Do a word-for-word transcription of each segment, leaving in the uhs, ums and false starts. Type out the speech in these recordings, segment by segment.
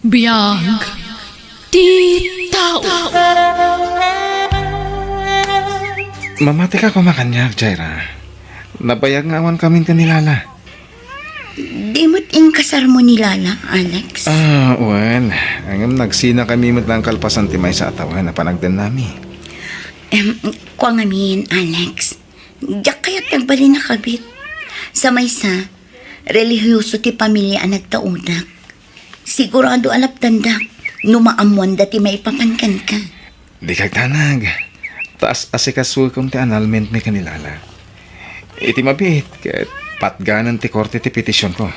Biag ti tao. Mamatika koma kaniak, Jaira. Nabayag nga awan kamin ken ni Lala. Di met inkasarmo ni Lala, Alex? Ah, wen. Ngem nagsinakami met lang kalpasan ti maysa a tawen a panagdennami. Em, kua ngamin, Alex. Diak kayat nagbalin a kabit. Sa maysa, relihiyoso ti pamilia a nagtaudak. Sigurado a lapdandak no maammoanda ti maipapan kenka. Di kagtanag. Ta as-asikasukom ti annulment mi ken ni Lala. Iti mabiit, ket patganen ti korte ti petitionko.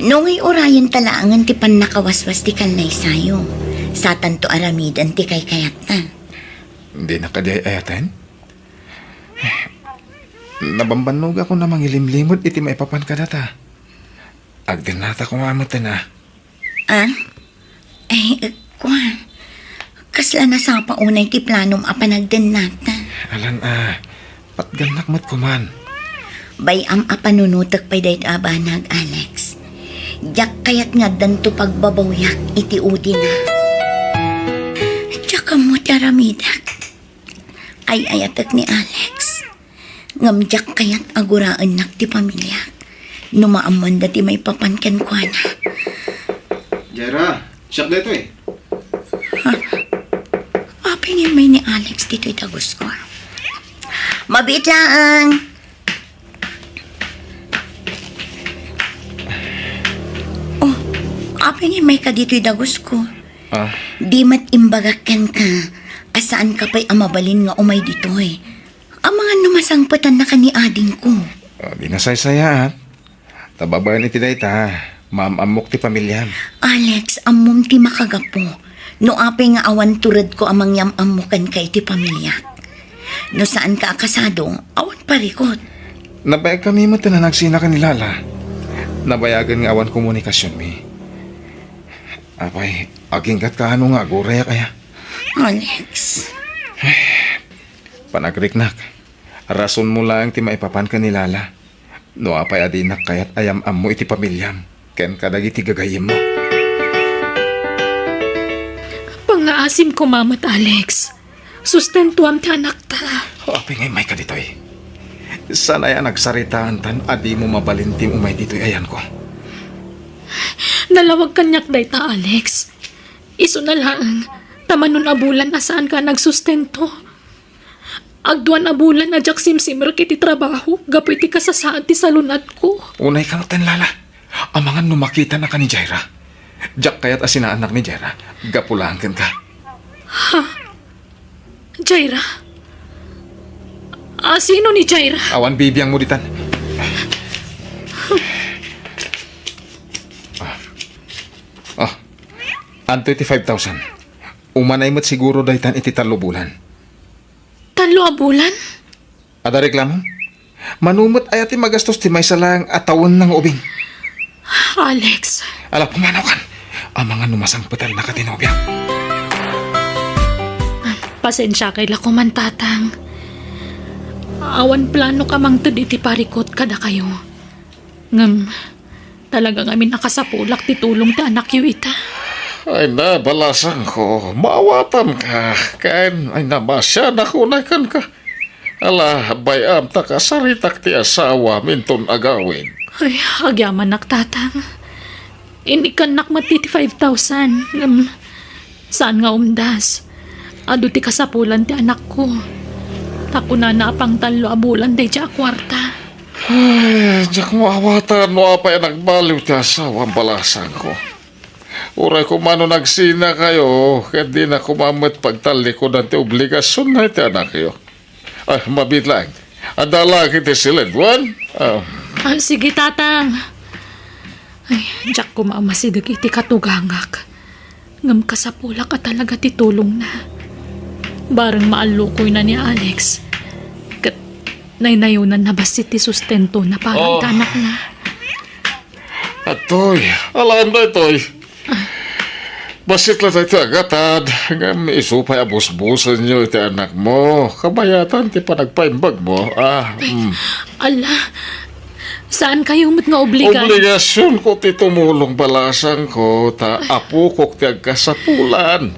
No ngay urayenta laengen ti pannakawaswas ti kallaysayo, satanto aramiden ti kaykayatta. Dina kadi ay-ayaten? Nabambannogakon a mangilimlimed iti maipapan kadata. Agdennata koma metten a. Ah? Ay, kua. Kasla nasapa unay ti planom a panagdennata? Alan a, patgannak met koman. Bay-am a panunotek pay daytoy a banag, Alex. Diak kayat nga addanto pagbabawyak iti udina. Diak ammo ti aramidek. Ay-ayatek ni Alex. Ngem diak kayat a guraennak ti pamiliak no maammoanda ti maipapan kenkuana. Jaira, siak daytoy. Ha? Apay nga immay ni Alex ditoy dagusko? Mabiit laeng. Oh, apay nga immayka ditoy dagusko? Ah. Di met imbagak kenka a saanka pay a mabalin nga umay ditoy. Amangan no masangpetannaka ni adingko. Ah, di nasaysayaat. Ta babaen iti dayta, maam-ammok ti pamiliam. Alex, ammom ti makagapu no apay nga awan turedko a mangyam-ammo kenka iti pamiliak. No saanka a kasado, awan parikut. Nabayagkami met a nagsinaka ni Lala. Nabayagen nga awan komunikasionmi. Apay, aginggatka ano nga agurayak aya? Alex. Panagriknak, rasonmo laeng ti maipapan ken ni Lala. No apay a dinak kayat a yam-ammo iti pamiliam ken kadagiti gagayyemmo. Pangngaasim koma met, Alex. Sustentuam ti anakta. Apay nga immayka ditoy? Saan aya a nagsaritaantan a dimo mabalin ti umay ditoy ayanko? Nalawag kaniak dayta, Alex. Isuna laeng, ta manon a bulan a saanka a nagsustento. Agduan a bulan a diak simsimrek iti trabaho gapu iti kasasaad ti salunatko. Unayka metten, Lala. Amangan no makitanaka ni Jaira. Diak kayat a sinaannak ni Jaira. Gapu laeng kenka. Ha? Jaira? A, sino ni Jaira? Awan bibiangmo ditan. Ah. Ah. Anto iti five thousand? Umanay met siguro daytan iti tallo bulan. Tallo a bulan? Adda reklamom? Mano met aya ti magastos ti maysa laeng a tawenna nga ubing? Alex. Ala, pumanaw kan. Amangan no masangpetannaka ti nobiam. Pasensiakay la koman, Tatang. Awan planok a mangted iti parikut kadakayo. Ngem, talaga ngamin a kasapulak ti tulong ti anakyo ita. Ay na, balasangko, maawatanka. Ken, ay na, masianak unay kenka. Ala, bay-am ta kasaritak ti asawam inton agawid. Ay, agyamanak, Tatang. Inikkannak met ti five thousand, ngem saan nga umdas. Adu ti kasapulan ti anakko. Ta kunana a pangtallo a bulan daydiay a kuarta. Ay, diak maawatan no apay a nagbaliw ti asawam, balasangko. Uray koma no nagsinakayo, ket dina koma met pagtallikudan ti obligasionna iti anakyo. Ay, mabiit laeng. Adda la iti siled, wen? Ah. Ah, sige, Tatang. Ay, diak koma a masideg iti katugangak. Ngem kasapulak a talaga ti tulongna. Bareng maallukoyna ni Alex. Ket naynayonanna bassit ti sustentona para Oh. iti anakna. Atoy, alaan daytoy. Bassit la daytoy a gatad, ngem isu pay a busbusenyo iti anakmo. Kabayatan ti panagpaimbagmo, ah, mm. Ala, Saankayo met nga obligan. Obligasionko ti tumulong, balasangko, ta apokok ti agkasapulan.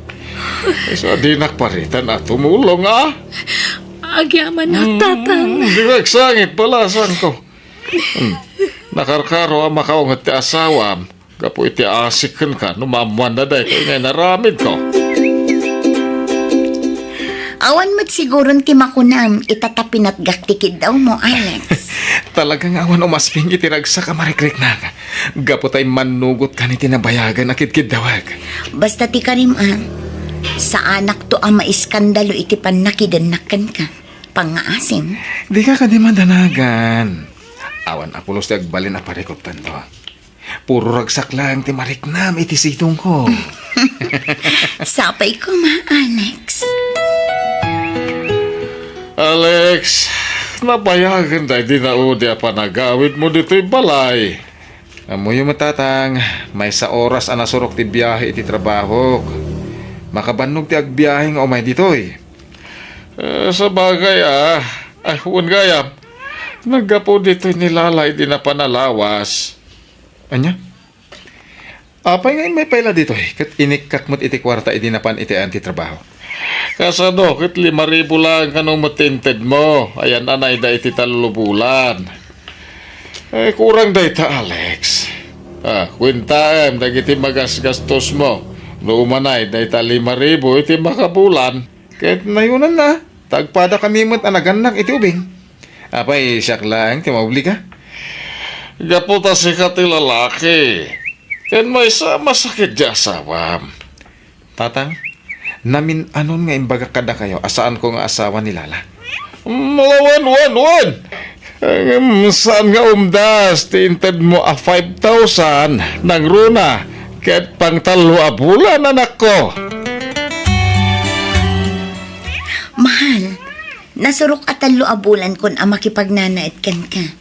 Isu a dinak paritan a tumulong, a? Agyamanak, Tatang. Hmm, di agsangit, balasangko. Hmm. Nakarkaro a makaunget ti asawam gapu iti asik kenka no maammoanna daytoy nga inaramidko. Awan met siguron ti makunam ita ta pinatgak ti kiddawmo, Alex. Talaga nga awan umasping iti ragsak a marikriknak gapu ta immannugot kan iti nabayagan a kidkiddawek. Basta ti karim, a, saanakto a maiskandalo iti pannakidennak kenka. Pangngaasim. Dika kadi madanagan. Awan a pulos ti agbalin a parikuttanto. Puro ragsak laeng ti mariknam iti sidongko. Sapay koma, Alex. Alex, nabayagen daydi naudi a panagawidmo ditoy balay. Ammoyo met, Tatang, maysa oras a nasurok ti biahe iti trabahok. Makabannog ti agbiahe nga umay ditoy. Eh, sabagay, a. Ay, wen gayam. Naggapu ditoy ni Lala idi napan a lawas. Ania? Apay nga immay pay la ditoy, ket inikkak met iti kuarta idi napan iti ayan ti trabaho? Kasano ket lima ribu laeng kano met ti intedmo a yan-anayda iti tallo bulan? Eh, kurang dayta, Alex. Ah, kuentaem dagiti magasgastosmo no umanay dayta lima ribu iti makabulan. Ket nayonanna, ta agpadakami met a nagannak iti ubing. Apay, siak laeng ti maobliga? Gapu ta sika ti lalaki. Ken maysa, masakit ti asawam. Tatang, namin-anon nga imbagak kadakayo a saanko nga asawa ni Lala? Mm, wen, wen, wen! Ngem saan nga umdas ti intedmo a five thousand nangruna ket pangtallo a bulan, anakko. Mahal, nasurok a tallo a bulankon a makipagnanaed kenka.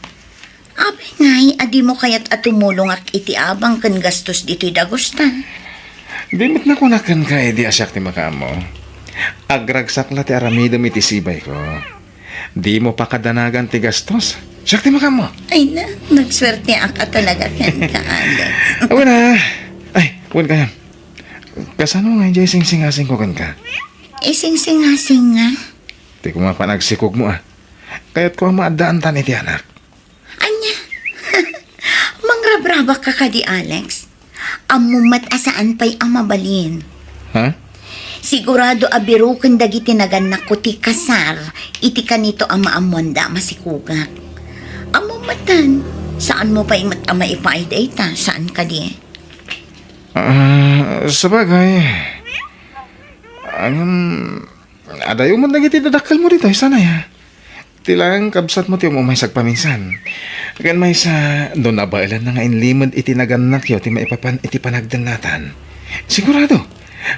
Apay ngay a dimo kayat a tumulongak iti abang ken gastos ditoy dagusta? Di met nakunak kenka idi a siak ti makaammo. Agragsak la ti aramidem iti sibayko. Dimo pakadanagan ti gastos. Siak ti makaammo. Ay na, nagsuerteak a talaga kenka, Alex. Awan a. Ay, wen kayam. Kasano nga idiay singsingasingko kenka? Isingsingasing nga? Ti koma panagsikogmo a. Kayatko a maaddaantan iti anak. Ania? Mangrabrabak ka kadi, Alex? Ammom met a saan pay a mabalin. Ha? Sigurado a biroken dagiti nagannakko ti kasar iti kanito a maammoanda a masikogak. Ammom metten, saanmo pay met a maipaay dayta, saan kadi? Ah, sabagay. Ngem, adayo met dagiti dadakkelmo ditoy, saan aya? Ti laeng kabsatmo ti um-umay sagpaminsan. Ken maysa, no nabaelanna nga inlimed iti nagannakyo ti maipapan iti panagdennatan, sigurado,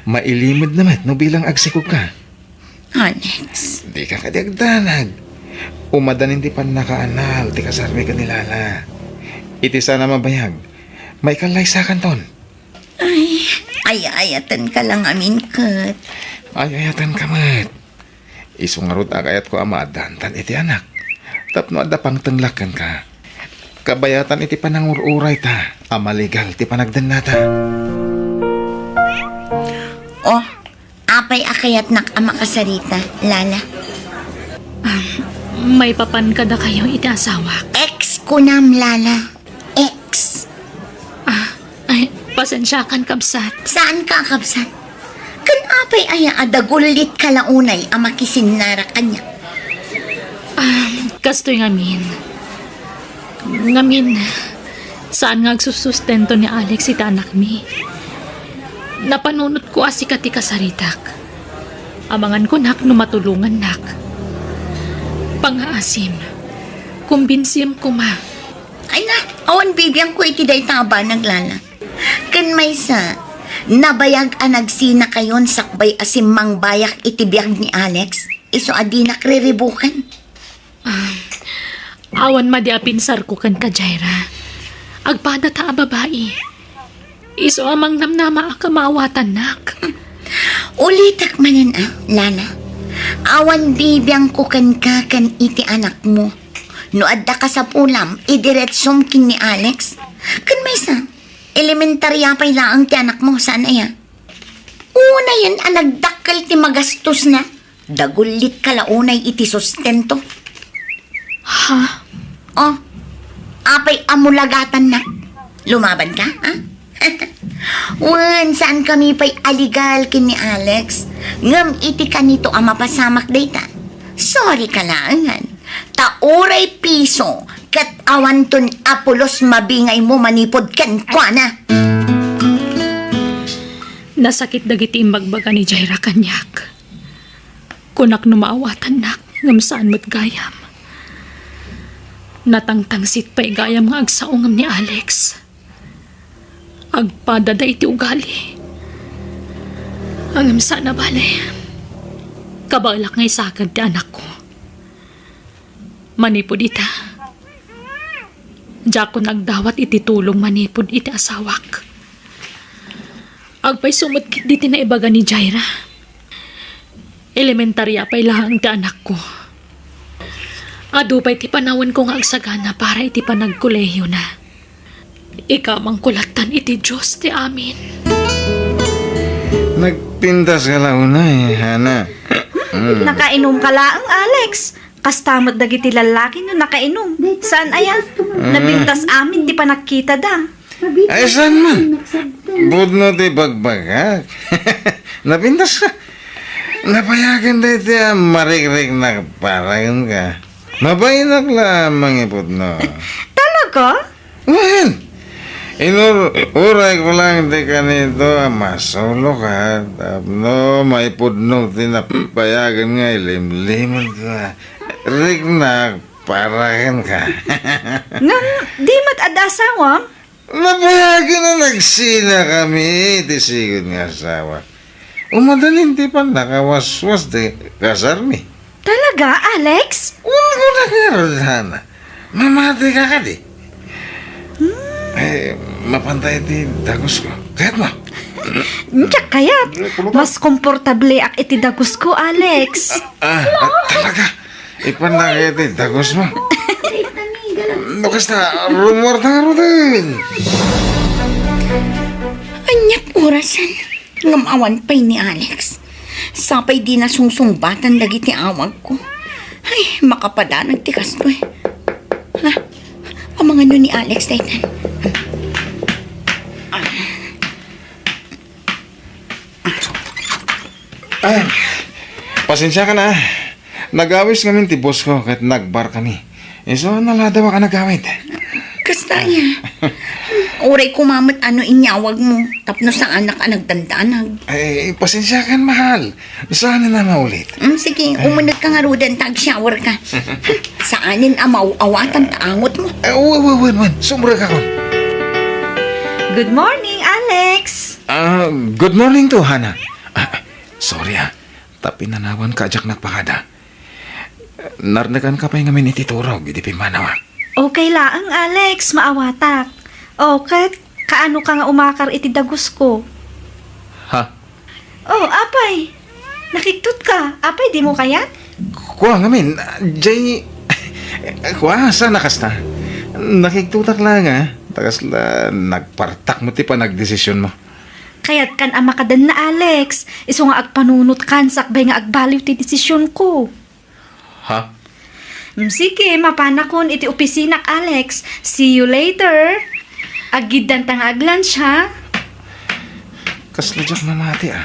mailimedna met no bilang agsikogka. Alex. Dika kadi agdanag. Umadanin ti pannakaanal ti kasarmi ken ni Lala. Iti saan a mabayag, maikallaysakanton. Ay, ay-ayatenka la ngamin ket. Ay-ayatenka met. Isu ngarud a kayatko a maaddaantan iti anak. Tapno adda pangtenglak kenka. Kabayatan iti panangur-urayta a maligal ti panagdennata. Oh, apay a kayatnak a makasarita, Lala? Ah, maipapan kadakayo iti asawak. Ex kunam, Lala. Ex. Ah, ay, pasensiakan, kabsat. Saanka a kabsat? Ken apay aya a dagullit ka la unay a makisinnara kaniak? Ah, kastoy ngamin. Ngamin, saan nga agsusustento ni Alex iti anakmi. Napanunotko a sika ti kasaritak. Amangan kunak no matulongannak. Pangngaasim, kumbinsim koma. Ay na, awan bibiangko iti dayta a banag, Lala. Ken maysa, nabayag a nagsinakayon sakbay a simmangbayak iti biag ni Alex, isu a dinak riribukan. Ah, awan madi a pinsarko kenka, Jaira. Agpadata a babai. Isu a mangnamnamaak a maawatannak. Ulitek manen a, Lala. Awan bibiangko kenka ken iti anakmo. No adda kasapulam, idiretsom ken ni Alex. Ken maysa, elementarya pay laeng ti anakmo, saan aya? Unayen a nagdakkel ti magastosna, dagullitka la unay iti sustento. Ha? Oh, apay a mulagatannak? Lumabanka, ha? Wen, saankami pay a legal ken ni Alex. Ngem iti kanito a mapasamak dayta, sorry ka laengen. Ta uray piso ket awanton a pulos mabingaymo manipud kenkuana. Nasakit dagiti imbagbaga ni Jaira kaniak. Kunak no maawatannak, ngem saan met gayam. Natangtangsit pay gayam nga agsao ngem ni Alex. Agpadada iti ugali. Ngem saan a bale. Kabaelak nga isaked ti anakko. Manipud ita, diakon agdawat iti tulong manipud iti asawak. Agpayso met ketdi ti naibaga ni Jaira. Elementarya pay laeng ti anakko. Adu pay ti panawenko nga agsagana para iti panagkolehiona. Ikamangko lattan iti Dios ti amin. Nagpintas ka la unay, Hana. Mm. Nakainom ka laeng, Alex. Kasta met dagiti lallaki no nakainom. Saan aya? Mm. Napintas amin ti panagkitada. Ay, saan man? Pudno ti bagbagak. Napintas ka. Napayagan daytoy a marikriknak para kenka. Mabainak la mangipudno. Talaga? Wen, inur-, uray ko lang ti kanito a masulo ka, tapno maipudno ti napayagan nga ilimlimed ko. Riknak para kenka. Ngem, di met adda asawam? Napayagan a nagsina kami ti sigud nga asawa. Umadanin ti pannakawaswas ti kasarmi. Talaga, Alex? Wen, kuna ngarud, Hana. Mamati ka kadi? Hmm. Eh, mapanta iti dagus ko. Kayat mo? Diak kayat. Mas komportableak iti dagus ko, Alex. Ah, ah, talaga? Ipanna iti dagus mo. No kasta, rumuarta ngaruden. Ania't orasen? Ngem awan pay ni Alex. Sapay dina sungsungbatan dagiti awagko. Ay, makapadanag ti kastoy. Ha? Amangan no ni Alex daytan. Ah, pasensiakan a. Nagawis ngamin ti boss ko ket nagbar kami. Isu, naladawak a nagawid. Kasta aya. Uray koma met no inyawagmo, tapno saanak a nagdandanag. Ay, pasensiakan, mahal. Saanen a maulit. Mm, sige, umunegka ngaruden ta ag-shower ka. Saanen a maaw-awatan ta angotmo. Eh, wen, wen, wen, wen. Sumrekakon. Good morning, Alex. Ah, good morning to, Hana. Ah, sorry, ah. Ta pinanawanka a diak nagpakada. Narnekanka pay ngamin iti turog idi pimmanawa. Okay laeng, Alex, maawatak. O, ket kaano ka nga umakar iti dagus ko? Ha? O, apay? Nakigtot ka. Apay, dimo kayat? Kua ngamin, jay, kua, saan a kasta? Nakigtotak laeng, a. Ta kasla nagpartak mo ti panagdesisionmo. Kayatkan a makadenna, Alex. Isu nga agpanunotkan sakbay nga agbaliw ti desisionko. Ha? Mm, sige, mapanakon iti opisinak, Alex. See you later. Aggiddanta nga ag-lunch, ha? Kasla diak mamati, a.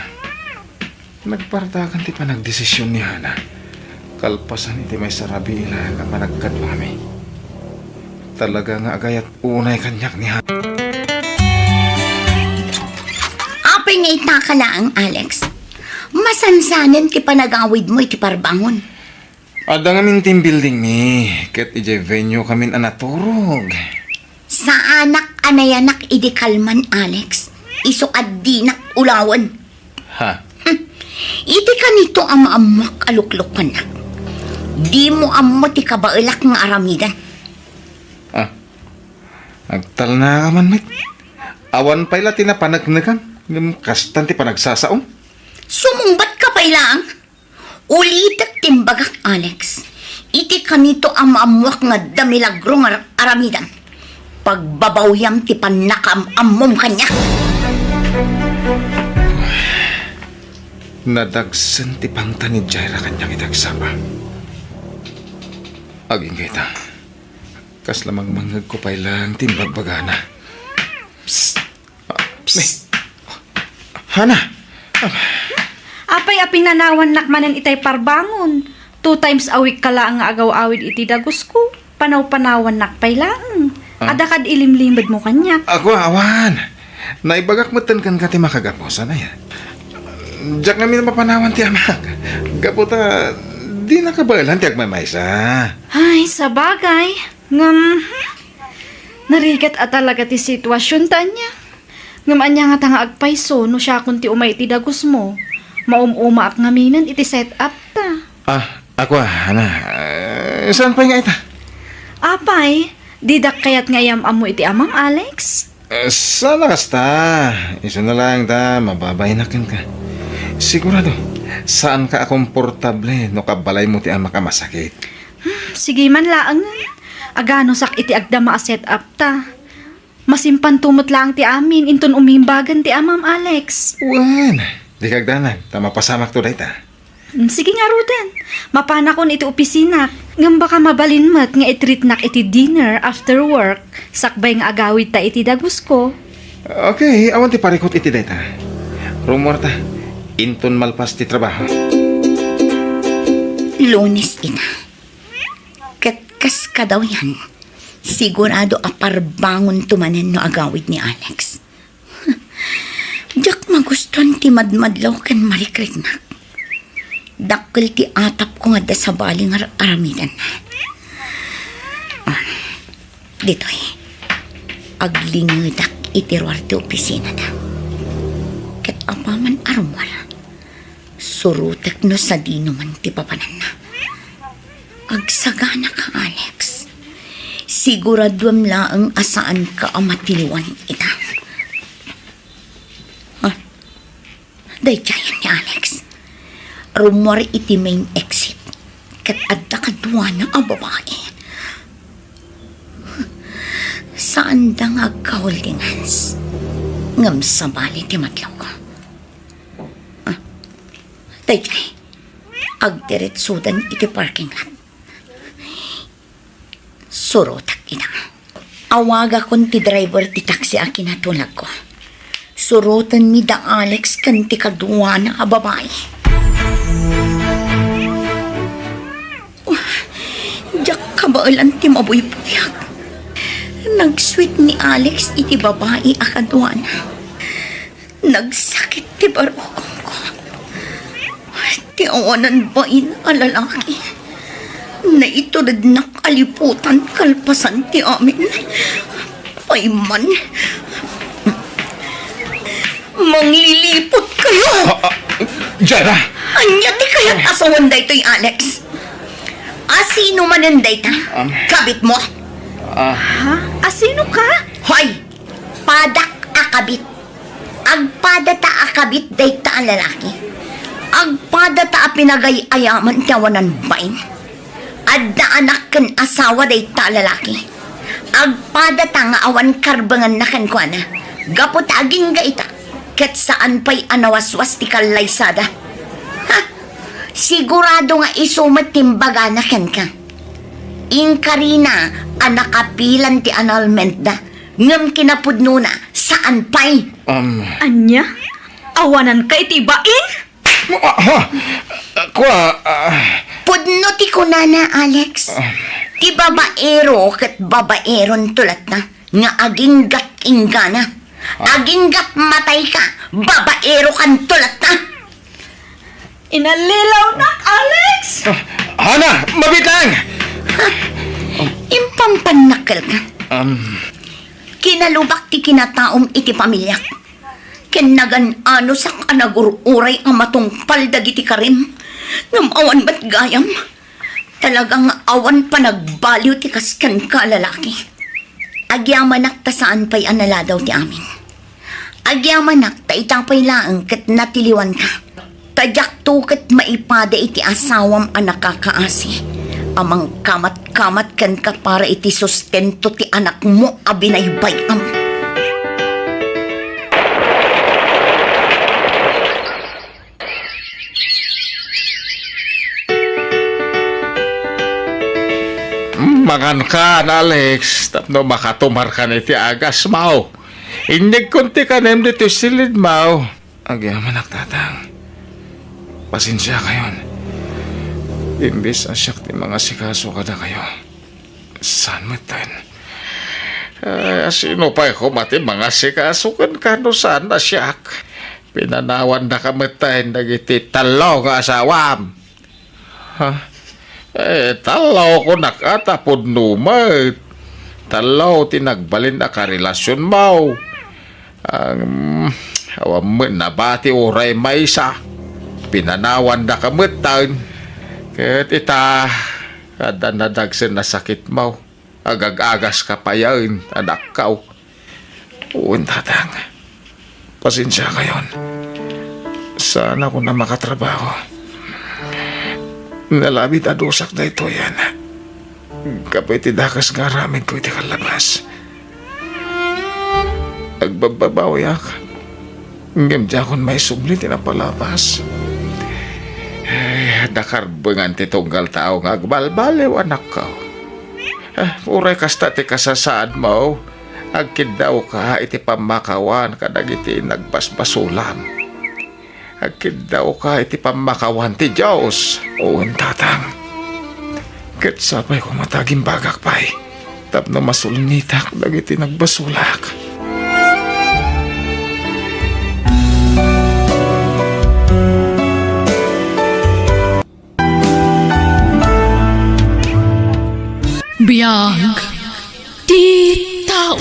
Nagpartakan ti panagdesision ni Hana. Kalpasan iti maysa a rabii laeng a panagkaduami. Talaga nga agayat unay kaniak ni Hana. Apay nga itaka laeng, Alex? Masansanen ti panagawidmo iti parbangon. Adda ngamin team building mi, ket idiay venue kamin a naturog. Saanak a nayanak idi kalman, Alex. Isu a dinak ulawen. Ha? Hmm. Iti kanito a maammoak a luklukannak. Dimo ammo ti kabaelak nga aramiden. Ah. Agtalnaka man met. Awan pay la ti napaneknekam, ngem kastan ti panagsasaom. Sumungbat ka pay laeng. Ulitek ti imbagak, Alex. iti kanito a maammoak nga adda milagro nga ar-, aramidem, pagbabawiam ti pannakaam-ammom kaniak. Nadagsen ti pangtan ni Jaira kaniak iti agsapa. Agingga ita, kasla mangmangngegko pay laeng ti imbagbagana. Psst! Ah, Psst! Hana! Apay a pinanawannak manen itay parbangon? Two times a week ka laeng nga agaw-awid iti dagusko. Panaw-panawannak pay laeng. Ah. Adda kad ilimlimedmo kaniak. Ako, awan. Naibagak metten kenka ti makagapu, saan aya? Diak ngamin mapanawan ti amak. Gapu ta, di nakabaelan ti agmaymaysa. Ay, sabagay. Ngem, hmm? Narigat a talaga ti sitwasion ta ania. Ngem ania ngata nga agpayso no siakon ti umay iti dagusmo? Maum-umaak ngaminen iti set-up ta. Ah, ako, Hana, eh, saan pay nga ita? Apay, didak kayat nga iyam-ammo iti amam, Alex? Eh, saan a kasta? Isu na laeng ta, mababain kenka. Sigurado, saanka a komportable no kabalaymo ti amak a masakit. Hmm, sige man laeng. Aganusak iti agdama a set-up ta. Masimpanto met laeng ti amin inton umimbagan ti amam, Alex. Wen, di kagdanag, ta mapasamakto dayta. Mm, sige ngaruden. Mapanakon iti opisina. Ngem baka mabalin met nga i-treatnak iti dinner after work, sakbay nga agawidta iti dagusko. Okay, awan ti parikut iti dayta. Rummuarta, inton malpas ti trabaho. Lunes ita. Ket kas kadawyan, sigurado a parbangonto manen no agawid ni Alex. Diak magustuan ti madmadlaw ken marikriknak. Dakkel ti atapko nga adda sabali nga ar-aramidenna. Ah, ditoy, aglingedak iti ruar ti opisinada. Ket apaman a rummuar, surotek no sadino man ti papananna. Agsaganaka, Alex. Siguraduem laeng a saanka a matiliwan ita. Ah, daydiayen ni Alex. Rummuar iti main exit. Ket adda kaduana a babai. Saanda nga agka-holding hands. Ngem sabali ti madlawko. Ah, daydiay. Agdiretsodan iti parking lot. Surotek ida. Awagakon ti driver ti taxi a kinatulagko. Surotenmi da Alex ken ti kaduana a babai. Diak kabaelan ti mabuybuyak. Nag-sweet ni Alex iti babai a kaduana. Nagsakit ti barukongko. Ti awanan bain a lalaki. Naiturednak a liputan kalpasan ti amin. Pay man. Mangliliput kayo! Ah, ah, Jara! Ania ti kayat a sawen daytoy, Alex? Asino manen dayta? Um, kabit mo? Ah. Ha? Asino ka? Hoy! Padak a kabit. Agpadata a kabit dayta a lalaki. Agpadata a pinagay-ayaman ti awanan bain. Adda anak ken asawa dayta a lalaki. Agpadata nga awan karbenganna kenkuana. Gapu ta agingga ita, ket saan pay a nawaswas ti kallaysada. Ha! Sigurado nga isu met ti imbagana kenka. Inkarina a nakapilan ti annulmentda. Ngem kinapudnona, saan pay. Um. Ania? Awananka iti bain? Ah, ha? Kua, ah. Pudno ti kunana, Alex. Ah. Ti babaero ket babaeronto latta nga aginggat inggana. Ah. Aginggat matayka, babaerokanto latta. Inallilawnak, Alex! Ah, Hana, mabitang! Ha? Impampannakkelka. Um. Kinalubak ti kinataom iti pamiliak. Ken nagan-anosak a nagur-uray a matungpal dagiti karim. Ngem awan met gayam. Talaga nga awan panagbaliw ti kas kenka a lalaki. Agyamanak ta saan pay a naladaw ti amin. Agyamanak ta ita pay laeng ket natiliwanka. Ta diakto ket maipada iti asawam a nakakaasi. a mangkamat-kamat kenka para iti sustento ti anakmo a binaybay-am. Mangankan, Alex, tapno makatumarkan iti agasmo. Inyegkon ti kanem ditoy silidmo. Agyamanak, Tatang. Pasensiakayon. Imbes a siak ti mangasikaso kadakayo, saan metten? Ay, a sino pay koma ti mangasikaso kenka no saan a siak? Pinanawandaka metten dagiti tallo nga asawam. Ha? Eh, tallo kunak a ta pudno met. Tallo ti nagbalin a karelasionmo. Ang, awan met nabati uray maysa. Pinanawandaka metten. Ket ita, adda nadagsen a sakitmo. Agag-agaska payen, anakko. Wen, Tatang. Pasensiakayon. Saanakon a makatrabaho. Nalabit a dusak daytoyen. Gapu iti dakes nga aramidko iti kallabas. Agbabbabawiak. Ngem diakon maisubli ti napalabas. Ay, adda karbengan ti tunggal tao nga agbalbaliw, anakko. Ah, uray kasta ti kasasaadmo, agkiddawka iti pammakawan kadagiti nagbasbasolam. Agkiddawka iti pammakawan ti Dios. Wen, Tatang. Ket sapay koma ta agimbagak pay tapno masulnitak dagiti nagbasolak. Biag ti tao.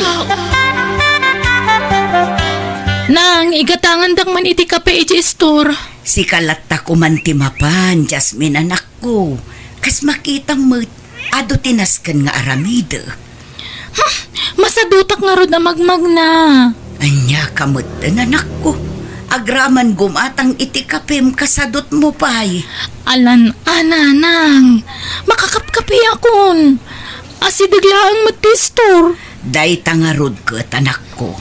Nang, igatangandak man iti kape iti istor. Sika latta koman ti mapan, Jasmine, anakko. Kas makitam met, adu ti nasken nga aramidek. Hmm, masadutak ngarud a magmagna. Ania ka metten, anakko? Agraman gumatang iti kapem, kasadutmo pay. Alan a, nanang, makakapkapiakon. Asideg laeng met ti istor. Dayta ngarud ket, anakko.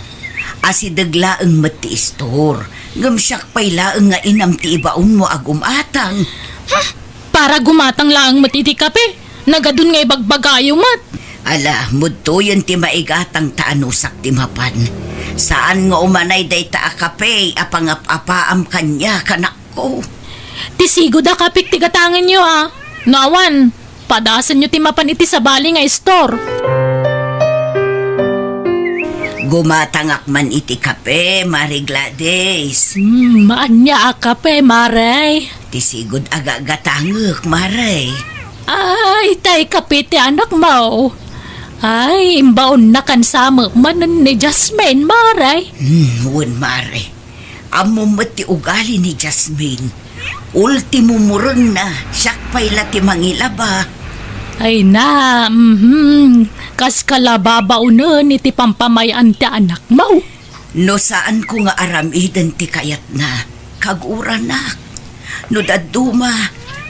Asideg laeng met ti istor. Ngem siak pay laeng nga inam ti ibaonmo a gumatang. Hmm, para gumatang laeng met iti kape. Nagadun nga ibagbagayo met. Ala, mudtoyen ti maigatang ta anusak ti mapan. Saan nga umanay dayta a kape a pangap-apaam kaniak, anakko. Ti sigud a kapek ti gatangenyo, a. No awan, padasenyo ti mapan iti sabali nga istor. Gumatangak man iti kape, Mari Gladys. Hmm, ania a kape, Mare? Ti sigud a gagatangek, Mare. Ay, tay kape ti anakmo. Ay, imbaonna kansamek manen ni Jasmine, Mare. Hmm, wen, Mare. Ammom met ti ugali ni Jasmine. Ultimo murengna, siak pay la ti mangilaba. Ay na, mhm. Kaska la babaonen iti pampamay-an ti anakmo. No saanko nga aramiden ti kayatna, kaguranak. No dadduma,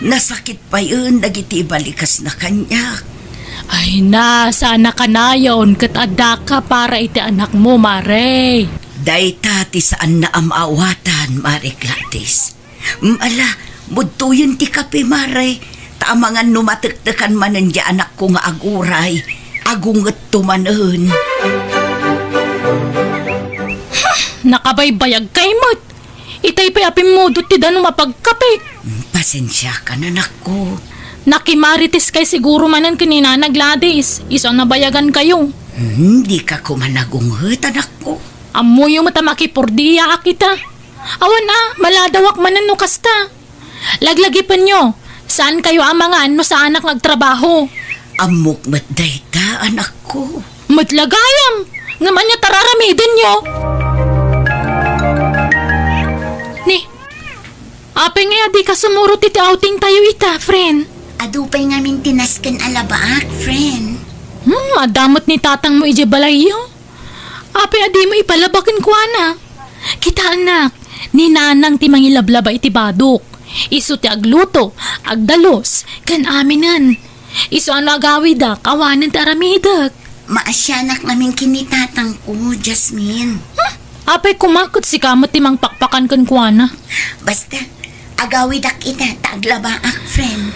nasakit payen dagiti ibalikasna kaniak. Ay na, saan a kanayon ket addaka para iti anakmo, Mare. Dayta ti saanna a maawatan, Mare Gladys. Mm, ala, mudtoyen ti kape, Mare. Ta amangan no matektekan manen ti anakko nga aguray, agungetto manen. Nakabaybayagkay met. Itay pay a pimmudot ti danum a pagkapek. Mm, pasensiakan, anakko. Nakimaritiskay siguro manen ken ni Nana Gladys, isu a nabayagankayo. Mm, dika koma nagunget, anakko. Ammoyo met a makipurdiaak ita. Awan a, maladawak manen no kasta. Laglagipenyo, saankayo a mangan no saanak nga agtrabaho. Ammok met dayta, anakko. Met la gayam, ngem ania ti ar-aramidenyo? Ni, apay nga dika sumurot iti outing tayo ita, friend? Adu pay ngamin ti nasken a labaak, friend. Hmm, adda met ni tatangmo idiay balayyo. Apay a dimo ipalaba kenkuana? Kitaennak, ni Nanang ti mangilablaba iti badok. Isu ti agluto, agdalus, ken aminen. Isu a no agawidak, awanen ti aramidek. Maasianak ngamin ken ni tatangko, Jasmine. Huh? Apay koma ket sika met ti mangpakpakan kenkuana? Basta, agawidak ita ta aglabaak, friend.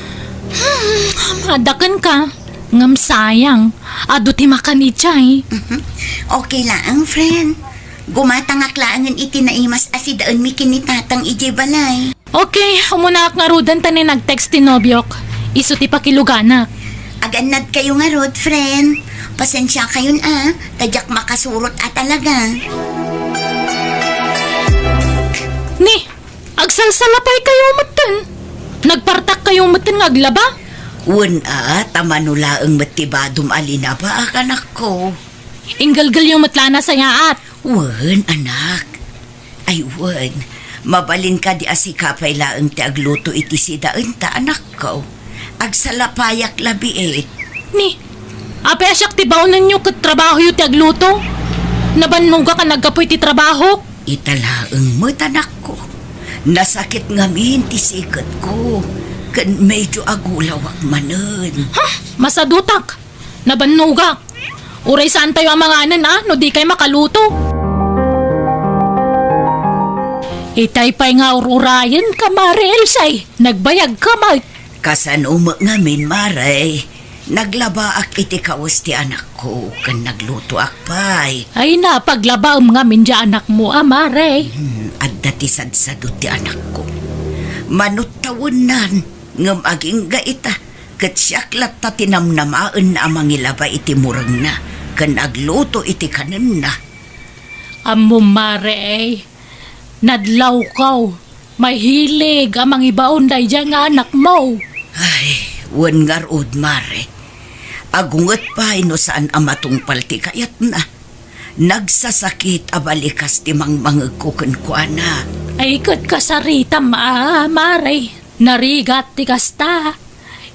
Hmm, adda kenka. Ngem sayang, adu ti makan idiay. Mhm. Okay laeng, friend. Gumatangak laengen iti naimas a sidaenmi ken ni tatang idiay balay. Okay, umunaak ngaruden ta ni nag-text ti nobiok. Isu ti pakiluganak. Agannadkayo ngarud, friend. Pasensiakayon a, ta diak makasurot a talaga. Ni, agsalsalapaykayo metten. Nagpartakkayo metten nga aglaba? Wen a, ta mano laeng met ti badom a linabaak, anakko. Inggelgelyo met la a nasayaat. Wen, anak. Ay, wen. Mabalin kadi a sika pay laeng ti agluto iti sidaenta, anakko. Agsalapayak labiit. Ni, apay a siak ti baonenyo ket trabahoyo ti agluto? Nabannogak a naggapu iti trabahok. Ita laeng met, anakko. Nasakit ngamin ti siketko, ken medyo agulawak manen. Ha? Masadutak. Nabannogak. Uray saantayo a manganen a no dikay makaluto. Itay pay nga ur-urayenka, Mare Elsa, nagbayagka met. Kasano met ngamin, Mare? Naglabaak iti kawes ti anakko, ken naglutoak pay. Ay, napaglabaem ngamin ti anakmo a, Mare. Hmm, adda ti sadsado ti anakko. Mano tawennan, ngem agingga ita, ket siak latta ti namnamaenna a mangilaba iti murengna ken agluto iti kanenna. Ammom, Mare, nadlawko. Mahilig a mangibaon daydiay nga anakmo. Ay, wen ngarud, Mare. Agunget pay no saan a matungpal ti kayatna. Nagsasakit a balikas ti mangmangegko kenkuana. Ay, ket kasaritam a, Mare. Narigat ti kasta.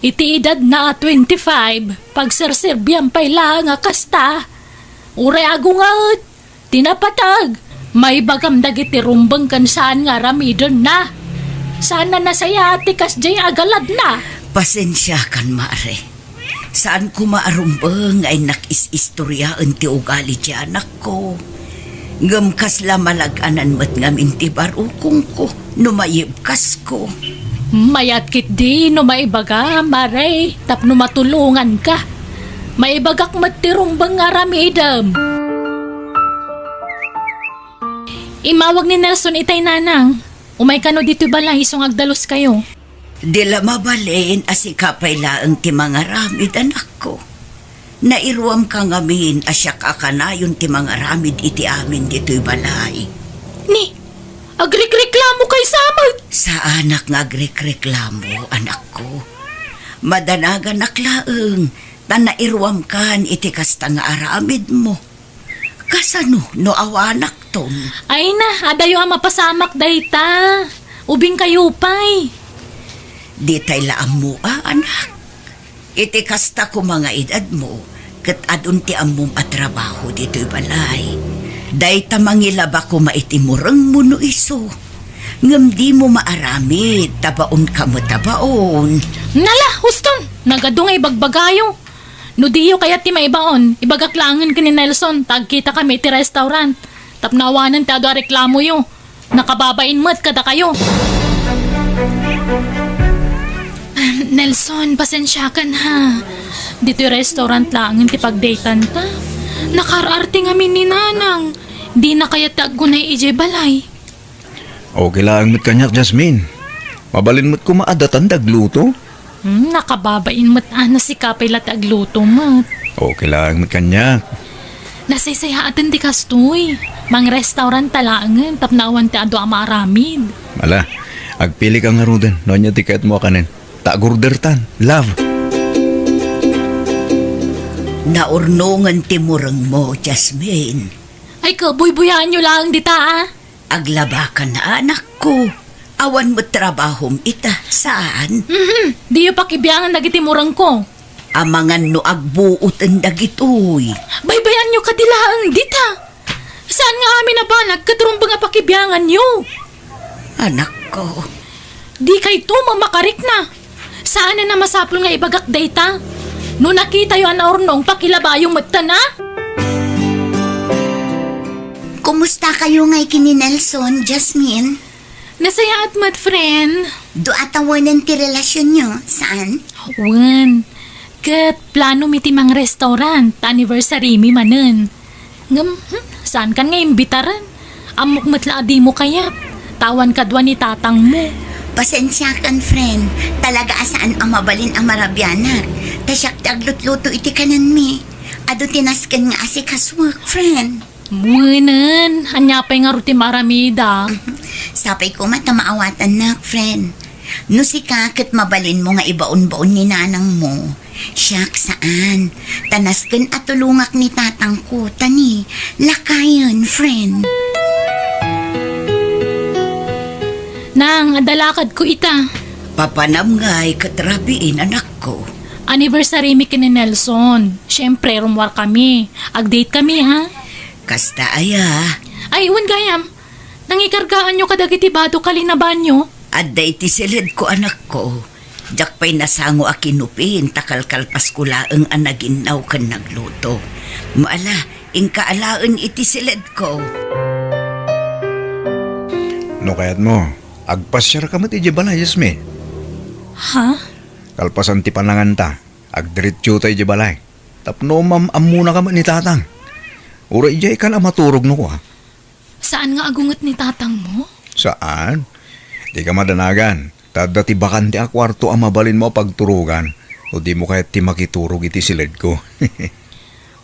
Iti edadna a twenty-five, pagserserbiam pay laeng a kasta. Uray agunget ti napateg, maibagam dagiti rumbeng ken saan nga aramidenna. Saan a nasayaat ti kasdiay a galadna. Pasensiakan, Mare. Saan koma a rumbeng nga innak is-istoriaen ti ugali ti anakko. Ngem kasla malag-anan met ngamin ti barukongko no mayibkasko. Mayat ketdi no maibaga, Mare, tapno matulonganka. Maibagak met ti rumbeng nga aramidem. Immawag ni Nelson itay, Nanang. Umay kano ditoy balay isu nga agdaluskayo. Di la mabalin a sika pay laeng ti mangaramid, anakko. Nairuamka ngamin a siak a kanayon ti mangaramid iti amin ditoy balay. Ni, agrekreklamo kay sa met? Saanak nga agrekreklamo, anakko. Madanaganak laeng, ta nairuamkan iti kasta nga aramidmo. Kasano no awanakton? Ay na, adayo a mapasamak dayta. Ubingkayo pay. Ditay la ammo a, anak. Iti kasta koma nga edadmo, ket adun ti ammom a trabaho ditoy balay. Dayta mangilaba koma iti murengmo no isu. Ngem dimo maaramid, ta baonka met a baon. Nala, huston! Nagadu nga ibagbagayo. No diyo kayat ti maibaon, ibagak laengen ken ni Nelson, ta agkitakami iti restaurant. Tapno awanen ti adu a reklamoyo. Nakababain met kadakayo. Nelson, pasensiakan ha. Ditoy restaurant laengen ti pagdatenta. Nakaar-arte ngamin ni Nanang. Dina kayat ti aggunay idiay balay. Okay laeng met kaniak, Jasmine. Mabalin met koma a datan ti agluto. Hmm, nakababain met a, sika pay la ti agluto met. Okay laeng met kaniak. Nasaysayaaten ti kastoy. Mangrestaurant ta laengen tapno awan ti adu a maaramid. Ala, agpilika ngaruden no ania ti kayatmo a kanen. Ta agordertan, love. Naurnongen ti murengmo, Jasmine. Ay, kabuybuyaanyo laeng dita, a. Aglabakan, anakko. Awan met trabahom ita, saan? Mhm. Diyo pakibiangan dagiti murengko. Amangan no agbuoten dagitoy. Baybayanyo kadi laeng dita. Saan nga amin a banag ket rumbeng a pakibianganyo? Anakko. Dikayto mamakarikna. Saanen a masapul nga ibagak dayta. No nakitayo a naurnong, pakilabayo metten, a? Kumusta kayo ngay ken ni Nelson, Jasmine? Nasayaat met, friend. Dua tawenan ti relasionyo, saan? Wen. Ket plano mi ti mang-restaurant, ta anniversary mi manen. Ngem, hmm, saankan nga imbitaren? Ammok met la a dimo kayat. Ta awan kadua ni tatangmo. Pasensiakan, friend. Talaga a saan a mabalin a marabianak. Ta siak ti aglutluto iti kanenmi. Adu ti nasken nga asikasuek, friend. Wenen, ania pay ngarud ti maaramidak? Sapay koma ta maawatannak, friend. No sika ket mabalinmo nga ibaonbaon ni nanangmo, siak saan. Ta nasken a tulongak ni tatangko, ta ni, lakayen, friend. Nang, adda lakadko ita. Papanam ngay ket rabiin, anakko. Anniversary mi ken ni Nelson. Siyempre, rummuar kami. Ag-date kami, ha? Kasta aya. Ay, wen gayam. Nangikargaanyo kadagiti badok a linabanyo? Adda iti siledko, anakko. Diak pay nasango a kinupin ta kalkalpasko laeng a naginnaw ken nagluto. Maala, inka alaen iti siledko. No kayatmo, agpasiarka met idiay balay, Jasmine. Ha? Kalpasan ti pananganta, agdiretsota idiay balay. Tapno mam-ammonaka met ni tatang. Uray idiay kan a maturog no kua. Saan nga agunget ni tatangmo? Saan? Dika madanagan. Ta adda ti bakante a kuarto a mabalinmo a pagturogan. O dimo kayat ti makiturog iti siledko.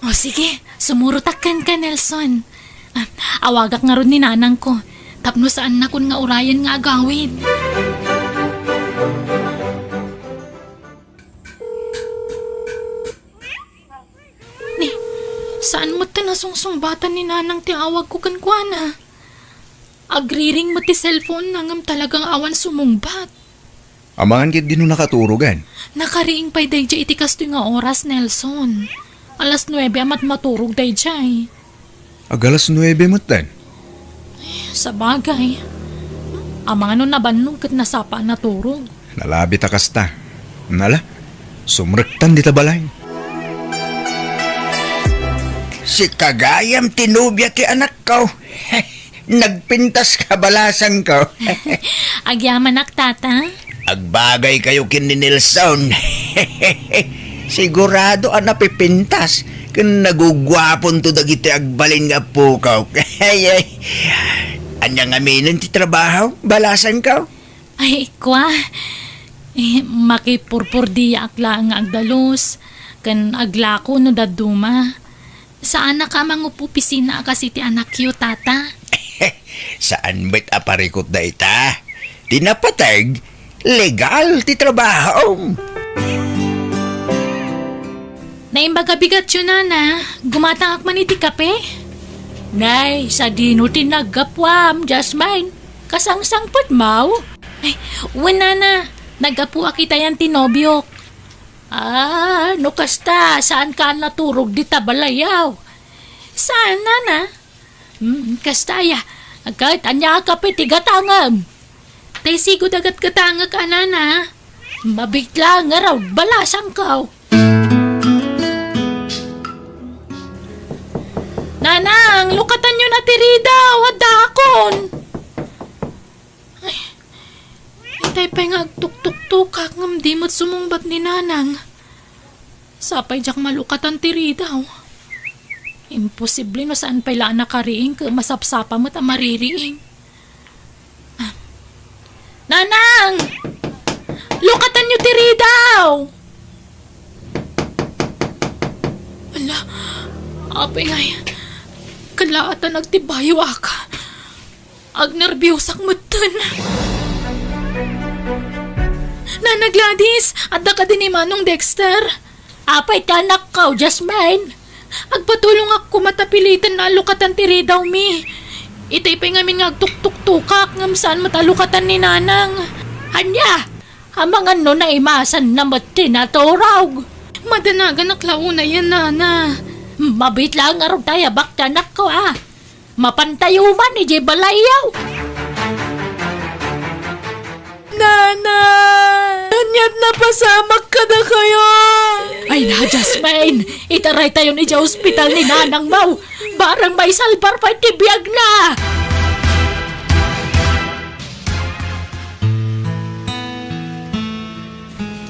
O sige, sumurotak kenka, Nelson. Ah, awagak ngarud ni nanangko. Tapno saannakon nga urayen nga agawid. Ni, saan met ta nasungsungbatan ni nanang ti awagko kenkuana? Agriring met ti cellphone-na ngem talagang awan sumungbat. Amangan ketdi no nakaturogen? Nakariing pay daydiay iti kastoy nga oras, Nelson. Alas nuebe a matmaturog daydiay. Agalas nuebe metten. Sabagay. Amangan no nabannog ket nasapa a naturog. Nalabit a kasta. Nala, sumrektan dita balay. Sika gayam ti nobia ti anakko. Nagpintas ka, balasangko. Agyamanak, tata. Agbagay kayo ken ni Nelson. Sigurado a napipintas ken naguguaponto dagiti agbalin nga appukaw. Ay, ay. Ania ngaminen ti trabaho, balasangko? Ay, kua. Eh, makipurpurdiaak laeng nga agdalus, ken aglako no dadduma. Saanak a mangup-opisina a kas iti anakyo, tata? Saan met a parikut dayta? Ti napateg, legal ti trabahom. Naimbag a bigatyo, nana. Gumatangak man iti kape? Nay, sadino ti naggapuam, Jasmine? Kasangsangpetmo? Ay, wen, nana. Naggapuak itayan ti nobiok. Ah, no kasta, saanka a naturog dita balayaw? Saan, nana? Hmm, kasta aya. Ket ania a kape ti gatangem? Tay sigud a gatgatangek a, nana. Mabitla ngarud, balasangko. Nanang, lukatanyo na ti ridaw, addaakon. Ay, itay pay nga agtuktuktukak ngem di met sumungbat ni nanang. Sapay diak malukatan ti ridaw. Imposible no saan pay la a nakariing ket masapsapa met a maririing. Ah. Nanang! Lukatanyo ti ridaw! Ala, apay ngay, kalaatan agtibayo aka. Agnerbiosak metten. Nana Gladys, adda kadi ni Manong Dexter? Apay ti anakko, Jasmine? Agpatulongak koma ta piliten a lukatan ti ridawmi. Itay pay ngamin nga agtuktuktukak ngem saan met a lukatan ni nanang. Ania? Amangan no naimasanna met ti naturog. Madanaganak la unayen, nana. Mabit laeng ngarud ta ayabak ti anakko, a. Mapantayo man idiay balayyo. Nana! Ania't napasamak kadakayo? Ay na, Jasmine! Itaraytayon idiay ospital ni nanangmo! Barang maisalbar pay ti biagna!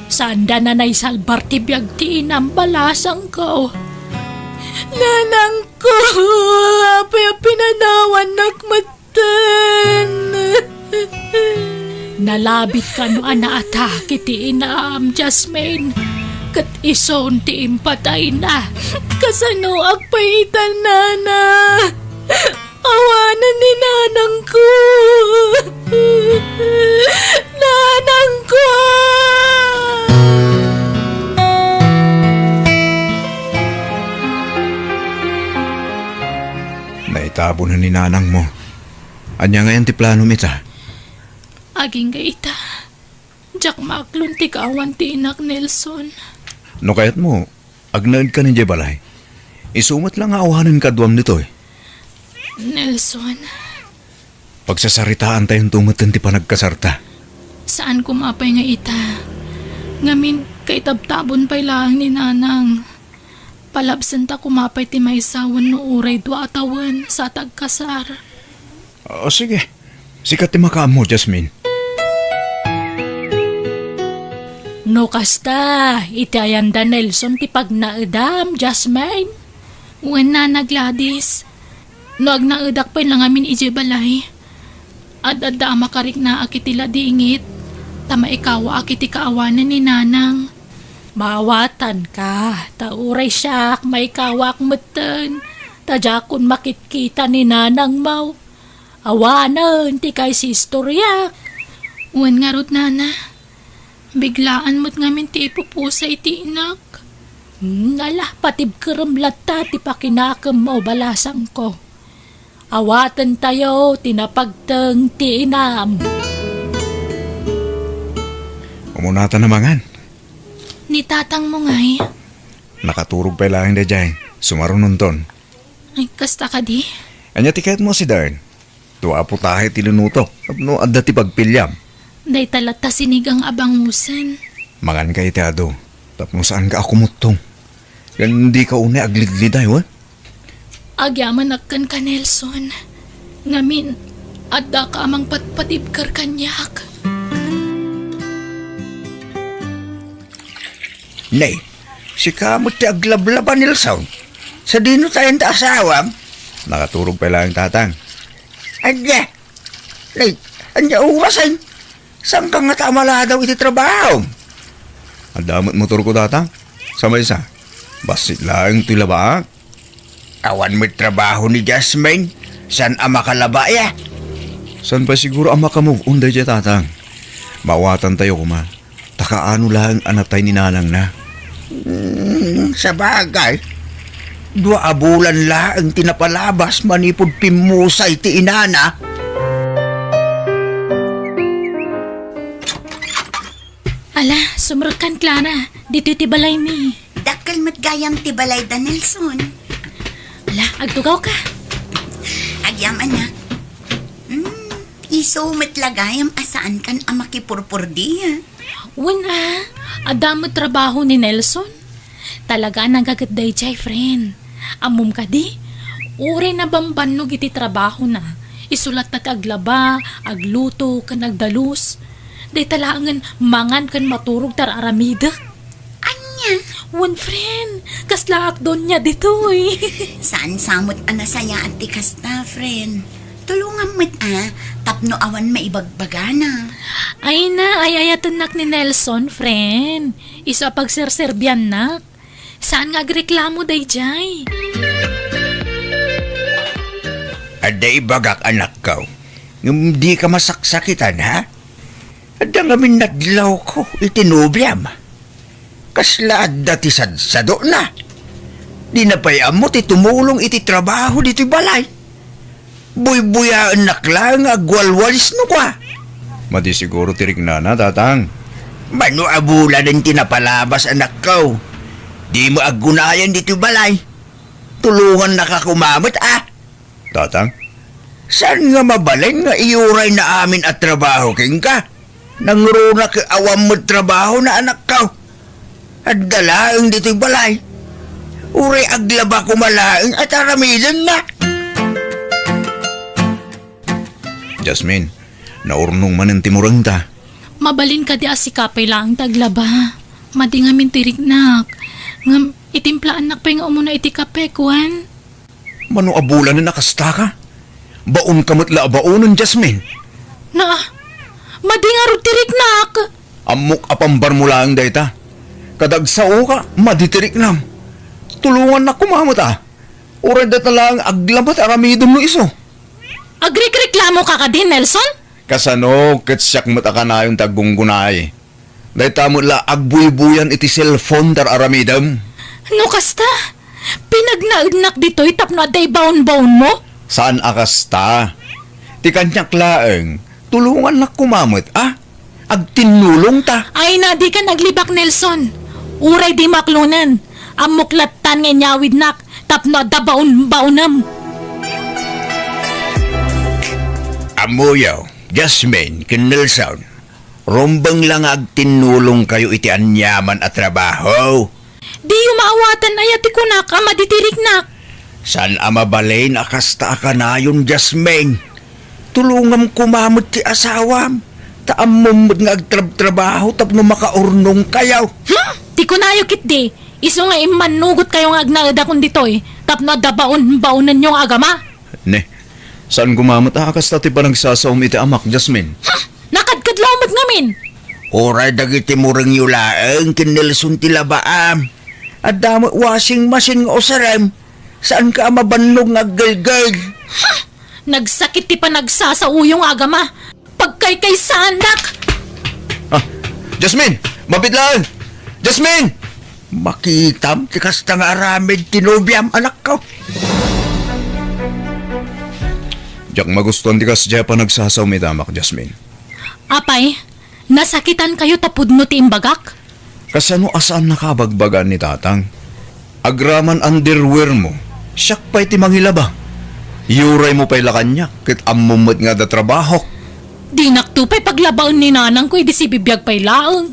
Saanda a naisalbar ti biag ti inam, balasangko. Nanangko, apay a pinanawannak metten? Nalabit kano a naatake ti inam, Jasmine. Ket isun ti impatayna. Kasanoak pay ita, nana? Awanen ni nanangko. Nanangko! Naitabonen ni nanangmo. Ania ngayen ti planom ita? Agingga ita, diak maaklon ti kaawan ti inak, Nelson. No kayatmo, agnaedkan idiay balay. Isu met la nga awanen kaduam ditoy. Nelson. Pagsasaritaantayonto metten ti panagkasarta. Saan koma pay nga ita. Ngamin, kaitabtabon pay laeng ni nanang. Palabsenta koma pay ti maysa wenno uray dua a tawen sa tagkasar. O, sige. Sika ti makaammo, Jasmine. No kasta, iti ayanda Nelson ti pagnaedam, Jasmine? Wen, Nana Gladys. No agnaedak pay la ngamin idiay balay, ad-adda a makariknaak iti ladingit, ta maikawaak iti kaawanan ni nanang. Maawatanka, ta uray siak, maikawaak metten, ta diakon makitkita ni nanangmo. Awanen ti kaisistoriak. Wen ngarud, nana, biglaan met ngamin ti ipupusa iti inak. Hmm, ala, patibkerem latta ti pakinakemmo, balasangko. Awatentayo ti napagteng ti inam. Umunatan a mangan. Ni tatangmo ngay? Nakaturog pay laeng daydiay. Sumarunonton. Ay, kasta kadi? Ania ti kayatmo a sidaen? Dua a putahe ti linutok tapno adda ti pagpiliam. Dayta latta sinigang a bangusen. Manganka iti adu tapno saanka a kumuttong. Ken dika unay aglidliday, wen? Agyamanak kenka, Nelson. Ngamin, addaka a mangpatpatibker kaniak. Nay, sika met ti aglablaba, Nelson. Sadino tayen ta asawam? Nakaturog pay laeng, tatang. Adda. Nay, ania orasen? Saanka ngata a maladaw iti trabaho? Adda met motorko, tatang. Sa maysa, bassit laeng ti labaak. Awan met trabaho ni Jasmine. Saan a makalaba, ya? Saan pay siguro a maka-move on daydiay, tatang? Maawatantayo koma. Ta kaano laeng a natay ni nanangna? Hmm, sabagay. Dua a bulan laeng ti napalabas manipud pimmusay ti inana. Ala, sumrekkan, Clara. Ditoy ti balaymi. Dakkel met gayam ti balayda, Nelson. Ala, agtugawka. Agyamanak. Hmm, isu met la gayam a saankan a makipurpurdi, ah. Wen a, adda met trabaho ni Nelson. Talaga a nagaget daydiay, friend. Ammom kadi, uray nabambannog iti trabahona, isu latta ti aglaba, agluto, ken agdalus. Dayta laengen mangan ken maturog ti ar-aramidek. Ania? Wen, friend, kaslaak donia ditoy. Saan sa met a nasayaat ti kasta, friend. Tulongam met a, tapno awan maibagbagana. Ay na, ay-ayatennak ni Nelson, friend. Isu a pagserserbiannak. Saan nga agreklamo daydiay? Adda ibagak, anakko. Ngem dika masaksakitan, ha? Adda ngamin nadlawko iti nobiam. Kasla adda ti sadsadona. Dina pay ammo ti tumulong iti trabaho ditoy balay. Buybuyaennak laeng nga agwalwalis no kua. Madi siguro ti riknana, tatang. Mano a bulanen ti napalabas, anakko? Dimo aggunayan ditoy balay. Tulongannaka koma met, a. Tatang? Saan nga mabalin nga iurayna amin a trabaho kenka? Nangruna ket awan met trabahona, anakko. Adda laeng ditoy balay. Uray aglaba koma laeng a aramidenna. Jasmine, naurnong manen ti murengta. Mabalin kadi a sika pay laeng ti aglaba? Madi ngamin ti riknak. Ngem, itimplaannak pay nga umuna iti kape, kuan? Mano a bulanen a kastaka? Baonka met la a baonen, Jasmine. Na, madi ngarud ti riknak. Ammok a pambarmo laeng dayta. Kadagsaoka, madi ti riknam. Tulongannak koma met a. Uray dayta laeng aglaba ti aramidem no isu. Agrikreklamoka kadi, Nelson? Kasano, ket siak met a kanayon ti aggunggunay. Dayta met la agbuybuyan iti cellphone ti ar-aramidem. No kasta, pinagnaednak ditoy tapno adda ibaonbaonmo? Saan a kasta. Ti kaniak laeng, tulongannak koma met, a? Agtinnulongta. Ay na, dikan aglibak, Nelson. Uray dimo aklonen, ammok lattan nga inyawidnak tapno adda baonbaonem. Ammoyo, Jasmine ken Nelson, rumbeng la nga agtinnulongkayo iti aniaman a trabaho. Diyo maawatan aya ti kunak a madi ti riknak? Saan a mabalin a kasta a kanayon, Jasmine. Tulongam koma met ti asawam. Ta ammom met nga agtrabtrabaho tapno makaurnongkayo. Hmm? Ti kunayo ketdi, isu nga immannugotkayo nga agnaedakon ditoy tapno adda baonbaonenyo nga agama. Ne, saan koma met a kasta ti panagsasaom iti amak, Jasmine. Hmm? Nakadkadlaw met ngamin. Uray dagiti murengyo laeng ken Nelson ti labaam. Adda met washing machine nga usarem. Saanka a mabannog nga aggelgel. Ha! Nagsakit ti panagsasaoyo nga agama. Pagkaykaysaandak! Ah, Jasmine! Mabit laeng! Jasmine! Makitam ti kasta nga aramid ti nobiam, anakko. Diak magustuan ti kasdiay a panagsasaom iti amak, Jasmine. Apay, nasakitankayo ta pudno ti imbagak? Kasano a saannaka a bagbagaan ni Tatang? Agraman underwear mo, siak pay ti mangilaba. Iyuray mo pay la kaniak, ket ammom met nga adda trabahok. Dinakto pay paglabaen ni nanangko idi sibibiag pay laeng.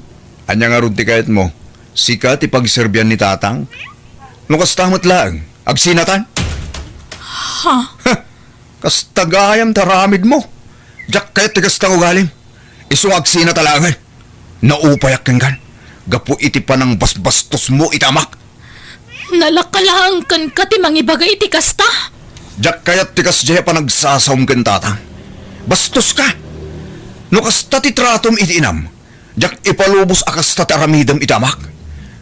Ania ngarud ti kayatmo? Sika ti pagserbian ni Tatang? No kasta met laeng, agsinatan? Ha? Heh! Kasta gayam ti aramidmo. Diak kayat ti kasta nga ugalim. Isu nga agsinata laengen. Naupayak kenkan gapu iti panangbasbastosmo iti amak. Nalaka laeng kenka ti mangibaga iti kasta? Diak kayat ti kasdiay a panagsasaom ken Tatang. Bastoska! No kasta ti tratom iti inam, diak ipalubos a kasta ti aramidem iti amak.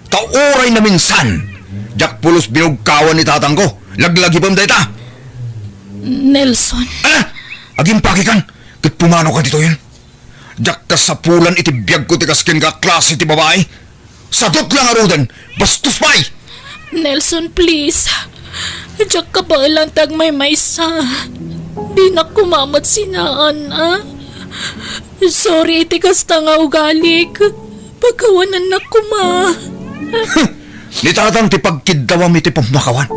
Ta uray naminsan, diak pulos binugkawan ni Tatangko. Laglagipem dayta. Nelson. Ala! Agimpakikan ket pumanoka ditoyen. Diak kasapulan iti biagko ti kas kenka a klase ti babai. Sadut la ngaruden, bastos pay! Nelson, please. Diak kabaelan ti agmaymaysa. Dinak koma met sinaan, a? Sorry iti kasta nga ugalik. Pakawanannak koma. Ni Tatang ti pagkiddawam iti pammakawan.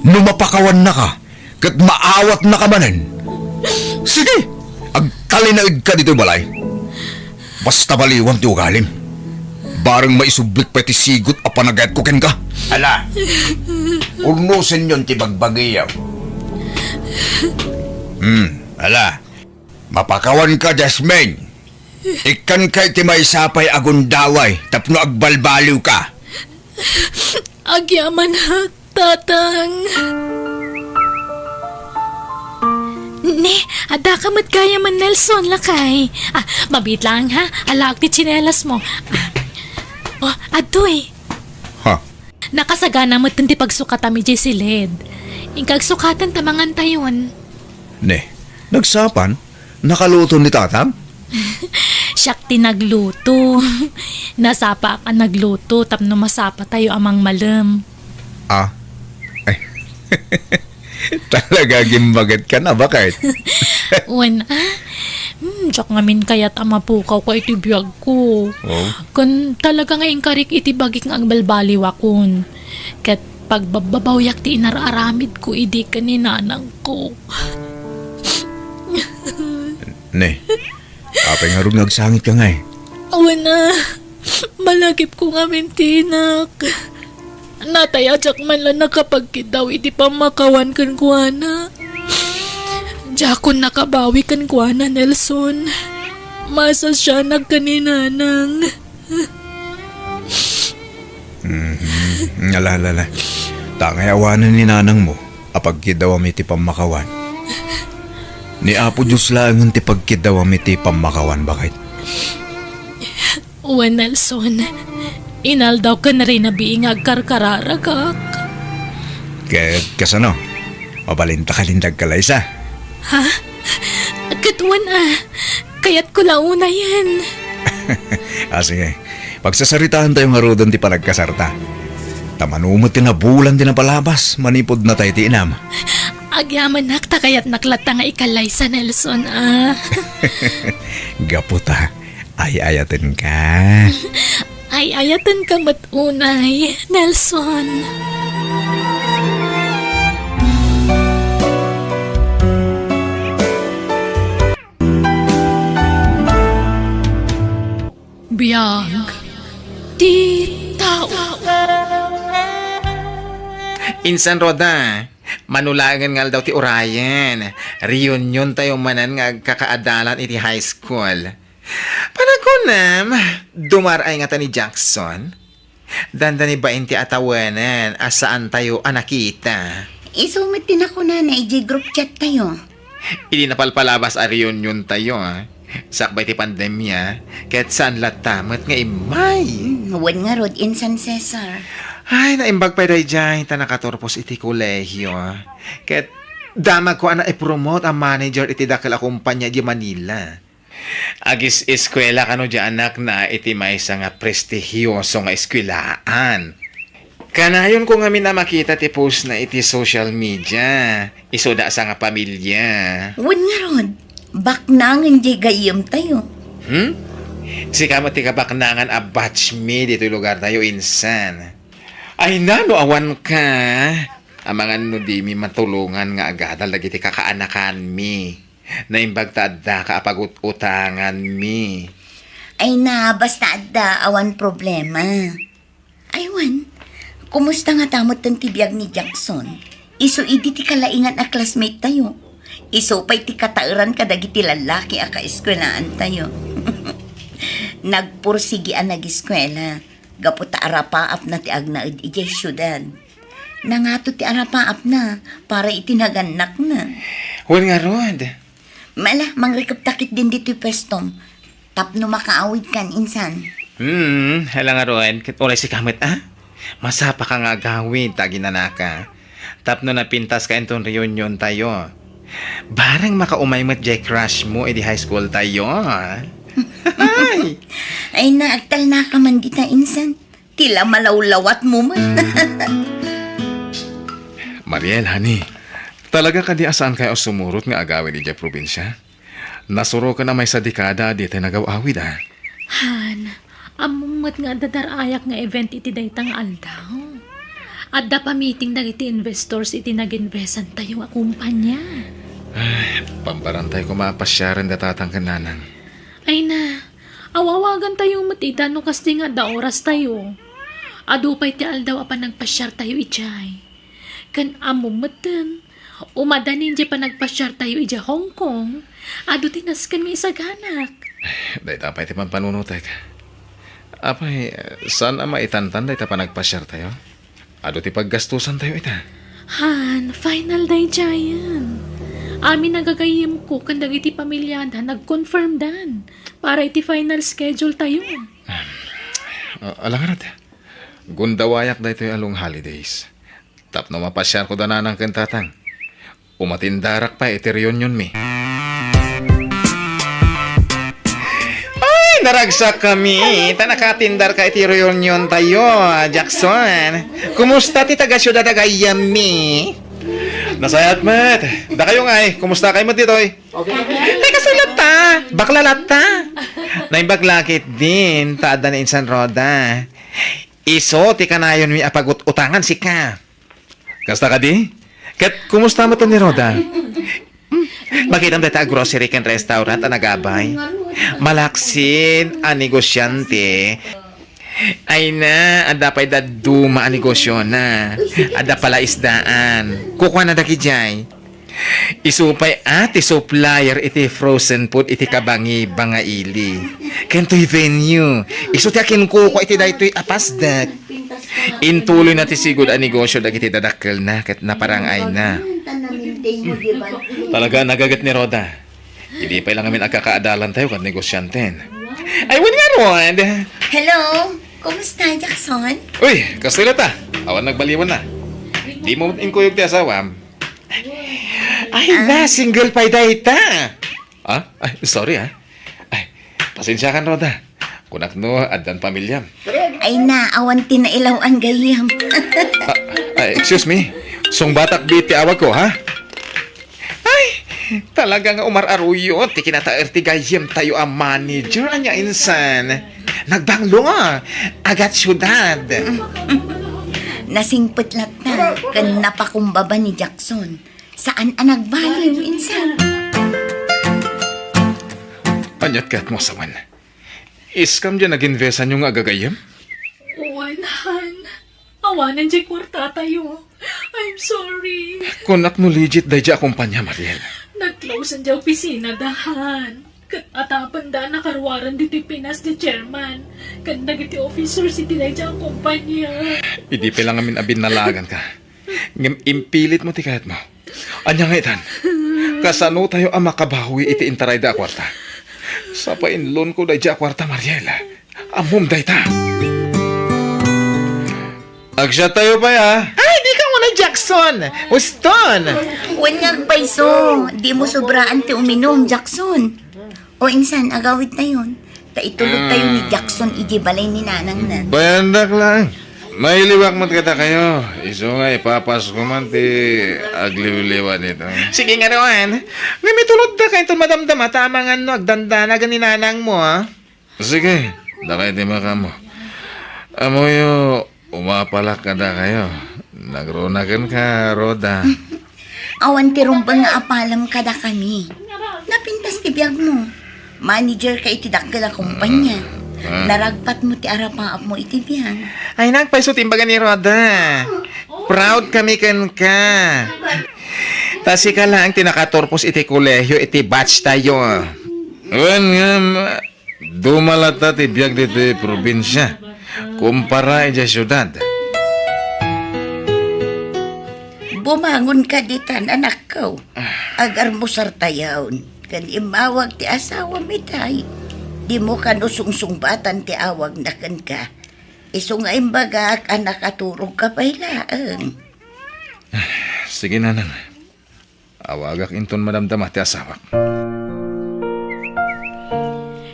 No mapakawannaka, ket maawatnaka manen. Sige, agtalinaedka ditoy balay. Basta baliwan ti ugalim. Bareng maisublik pay ti sigut a panagayatko kenka. Ala, urnosenyon ti bagbagiyo. Hmm, ala. Mapakawanka, Jasmine. Ikkanka iti maysa pay a gundaway tapno agbalbaliwka. Agyamanak, Tatang. Ne, addaka met gayamen, Nelson, lakay. Ah, mabiit laeng, ha? Alaek ti tsinelasmo. Ah, oh, adtoy. Ha? Nakasagana met ti pagsukatam idiay siled. Inka agsukaten ta mangantayon. Ne, nagsapa? Nakaluto ni Tatang? Siak ti nagluto. Nasapaak a nagluto tapno masapatayo a mangmalem. Ah. Ay. Talaga, gimbaget ka na, bakit? Wen, ah? Hmm, diak ngamin kayat a mapukawka iti biagko. Oh. Ken talaga nga inkarik iti bagik nga agbalbaliwakon. Ket pagbabbabawiak ti inar-aramidko idi ken ni nanangko. Ne, apay ngarud nga agsangitka ngay? Awan a. Malagipko ngamin ti inak. Natay a diak man la nakapagkiddaw iti pammakawan kenkuana. Diakon nakabawi kenkuana, Nelson. Masasianak ken ni Nanang. Mhm. Ala, ala, ala. Ta ngay awanen ni nanangmo a pagkiddawam iti pammakawan. Ni Apo Dios laengen ti pagkiddawam iti pammakawan, baket. Wen, Nelson, inaldaw ken rinabii nga agkarkararagak. Ket kasano? Mabalinta ka nin dagkalaysa? Ha? Ket wen a, kayatko la unayen. Ah, sige. Pagsasaritaan tayo ngaruden ti panagkasarta. Ta mano met ti nabulan ti napalabas, manipud natay ti inam. Agyamanak ta kayatnak latta nga ikalaysa, Nelson, ah. Gapu ta, ay-ayaten ka. Ay-ayaten ka met unay, Nelson. Biag ti tao. Insan, Roda, mano laengen nga aldaw ti urayen, reunion tayo manen nga agkakaadalan iti high school. Panagunam, dumar-ay ngata ni Jackson? Dandani bain ti a tawenan a saan tayo a nakita. Isu met ti nakunana idiay group chat tayo. Idi napalpalabas a reunion tayo, ah, sakbay ti pandemia, ket saan latta met nga immay. Hmm, wen ngarud, insan Cesar. Ay, naimbag pay daydiay, ta nakaturpos iti kolehio. Ket damagko a naipromote a manager iti dakel a kumpanya di Manila. Agis-eskuela kano di anakna iti maysa nga prestihioso nga eskuelaan. Kanayonko ngamin a makita ti postna iti social media. Isuda a sangapamilia. Wen ngarud, baknangen diay gayyemtayo. Hmm? Sika met ti kabaknangan a batch mi ditoy lugartayo, insan. Ay, nano awanka? Amangan no dimi matulongan nga agadal dagiti kakaanakanmi. Naimbag ta addaka a pagut-utanganmi. Ay na, basta adda, awan problema. Ay, wen, kumusta ngata metten ti biag ni Jackson? Isu idi ti kalaingan a classmate tayo. Isu pay ti kataeran kadagiti lallaki a kaeskuelaan tayo. Nagpursigi a nageskuela gapu ta arapaapna ti agnaed idiay siudad. Nangato ti arapaapna para iti nagannakna. Wen ngarud. Mala, mangrikepta ketdin ditoy puestom tapno makaawidkan, insan. Hmm, hala ngarud, ket uray sika met, a? Masapaka nga agawid ta aginanaka. Tapno napintaska inton reunion tayo. Bareng makaumay met diay crush mo idi high school tayo. Ay! Ay na, agtalnaka man dita, insan. Ti la malawlawatmo met. Mariel, honey, talaga kadi a saankayo a sumurot nga agawid idiay probinsia? Nasuroken a maysa dekada a ditay nagaw-awid, a. Han, ammom met nga adda dar-ayak nga event iti dayta nga aldaw. Adda pa meeting dagiti investors iti nag-investan tayo a kumpanya. Ay, pambarantay koma a pasiaren da tatang ken nanang. Ay na, awawagan tayo met ida no kasdi nga adda oras tayo. Adu pay ti aldaw a panagpasiar tayo idiay. Ken ammom metten, umadanin diay panagpasiar tayo idiay Hong Kong, adu ti nasken nga isaganak. Dayta pay ti panpanunotek. Apay, saan a maitantan dayta panagpasiar tayo? Adu ti paggastusan tayo ita. Han, final daydiayen. Amin a gagayyemko ken dagiti pamiliada nag-confirmdan para iti final schedule tayo. Ah, ala ngarud. Gundawayak daytoy a long holidays. Tapno mapasiarko da nanang ken tatang. Umatindarak pay iti reunionmi. Ay, naragsakkami ta nakatindarka iti reunion tayo, Jackson. Kumusta ti taga-siudad a gayyemmi? Nasayaat met. Dakayo ngay, kumusta kayo met ditoy? Ay, kasayo latta. Bakla latta. Naimbag la ketdin, ta adda ni insan Roda. Isu ti kanayonmi a pagut-utangan sika. Kasta kadi? Ket kumusta met ni Roda? Hmm, makitam dayta a grocery ken restaurant a nagabay. Malaksid a negosiante. Ay na, adda pay dadduma a negosiona. Adda palaisdaan. Kukuana dagidiay. Isu pay a ti supplier iti frozen food iti Kabangiba nga ili. Ken toy venue. Isu ti akinkukua iti daytoy a pasdek. Intuloy na ti sigud a negosio dagiti dadakkelna ket naparang-ayna. Talaga, nagaget ni Roda. Idi pay lang amin agkakaadalantayo ket negosianten. Ay, wen ngarud. Hello? Kumusta, Jackson? Uy, kastoy latta. Awan nagbaliwanna. Dimo met inkuyog ti asawam. Ay, na, single pay dayta. Ah? Ay, sorry, ah. Ay, pasensiakan, Roda. Kunak no, addan pamiliam. Ay na, awan ti nailaw-an gayyem. Ah, ay, excuse me. Sungbatak biit ti awagko, ha? Ay, talaga nga umar-aruyo ti kinataer ti gayyemtayo a manager, ania insan. Nagbanglo nga, agat syudad. Nasingpet latta, ken napakumbaba ni Jackson. Saan a nagbaliw, insan. Aniat kayatmo a sawen? Iskam diay naginvesanyo nga agagayyem? Wen, han. Awanen diay kuartatayo. I'm sorry. Kunak no legit daydiay a kumpania, Mariel. Nag-close-en diay opisina da, han. Ket atapenda a nakaruaren ditoy Pinas ti chairman ken dagiti officers iti daydiay a kumpania. Idi pay lang amin a binnalaganka. Ngem impilitmo ti kayatmo. Ania nga itan? Kasanotayo a makabawi iti intarayda a kuarta? Sa pay inlonko daydiay a kuarta, Mariel. Ammom dayta. Agsiattayo pay, a. Ay, dika unay, Jackson. Uston. Wen nga agpayso, dimo sobraan ti uminum, Jackson. O insan, agawidtayon. Ta itulodtayo ni Jackson idiay balay ni nanangna. Bayandak lang. Mailiwak met kadakayo. Isu nga ipapasko man ti agliwliwa dita. Sige ngarud. Ngem ituloddaka inton madamdama ta amangan no agdandanagan ni nanangmo, a. Sige, dakay ti makaammo. Ammoyo, umapalak kadakayo. Nagruna kenka, Roda. Awan ti rumbeng nga apalem kadakami. Napintas ti biagmo. Manager ka iti dakkel a kumpanya. Ah. Naragpatmo ti arapaapmo iti biag. Ay, nagpayso ti imbaga ni Roda. Proud kami kenka. Ta sika laeng ti nakaturpos iti kolehio iti batch tayo. Wen ngem, duma latta ti biag ditoy probinsia kumpara idiay siudad. Bumangonka ditan, anakko. Agarmusartayon, ken immawag ti asawam itay. Dimo kano sungsungbatan ti awagna kenka. Isu nga imbagak a nakaturogka pay laeng. Sige, nanang. Awagak inton madamdama ti asawak.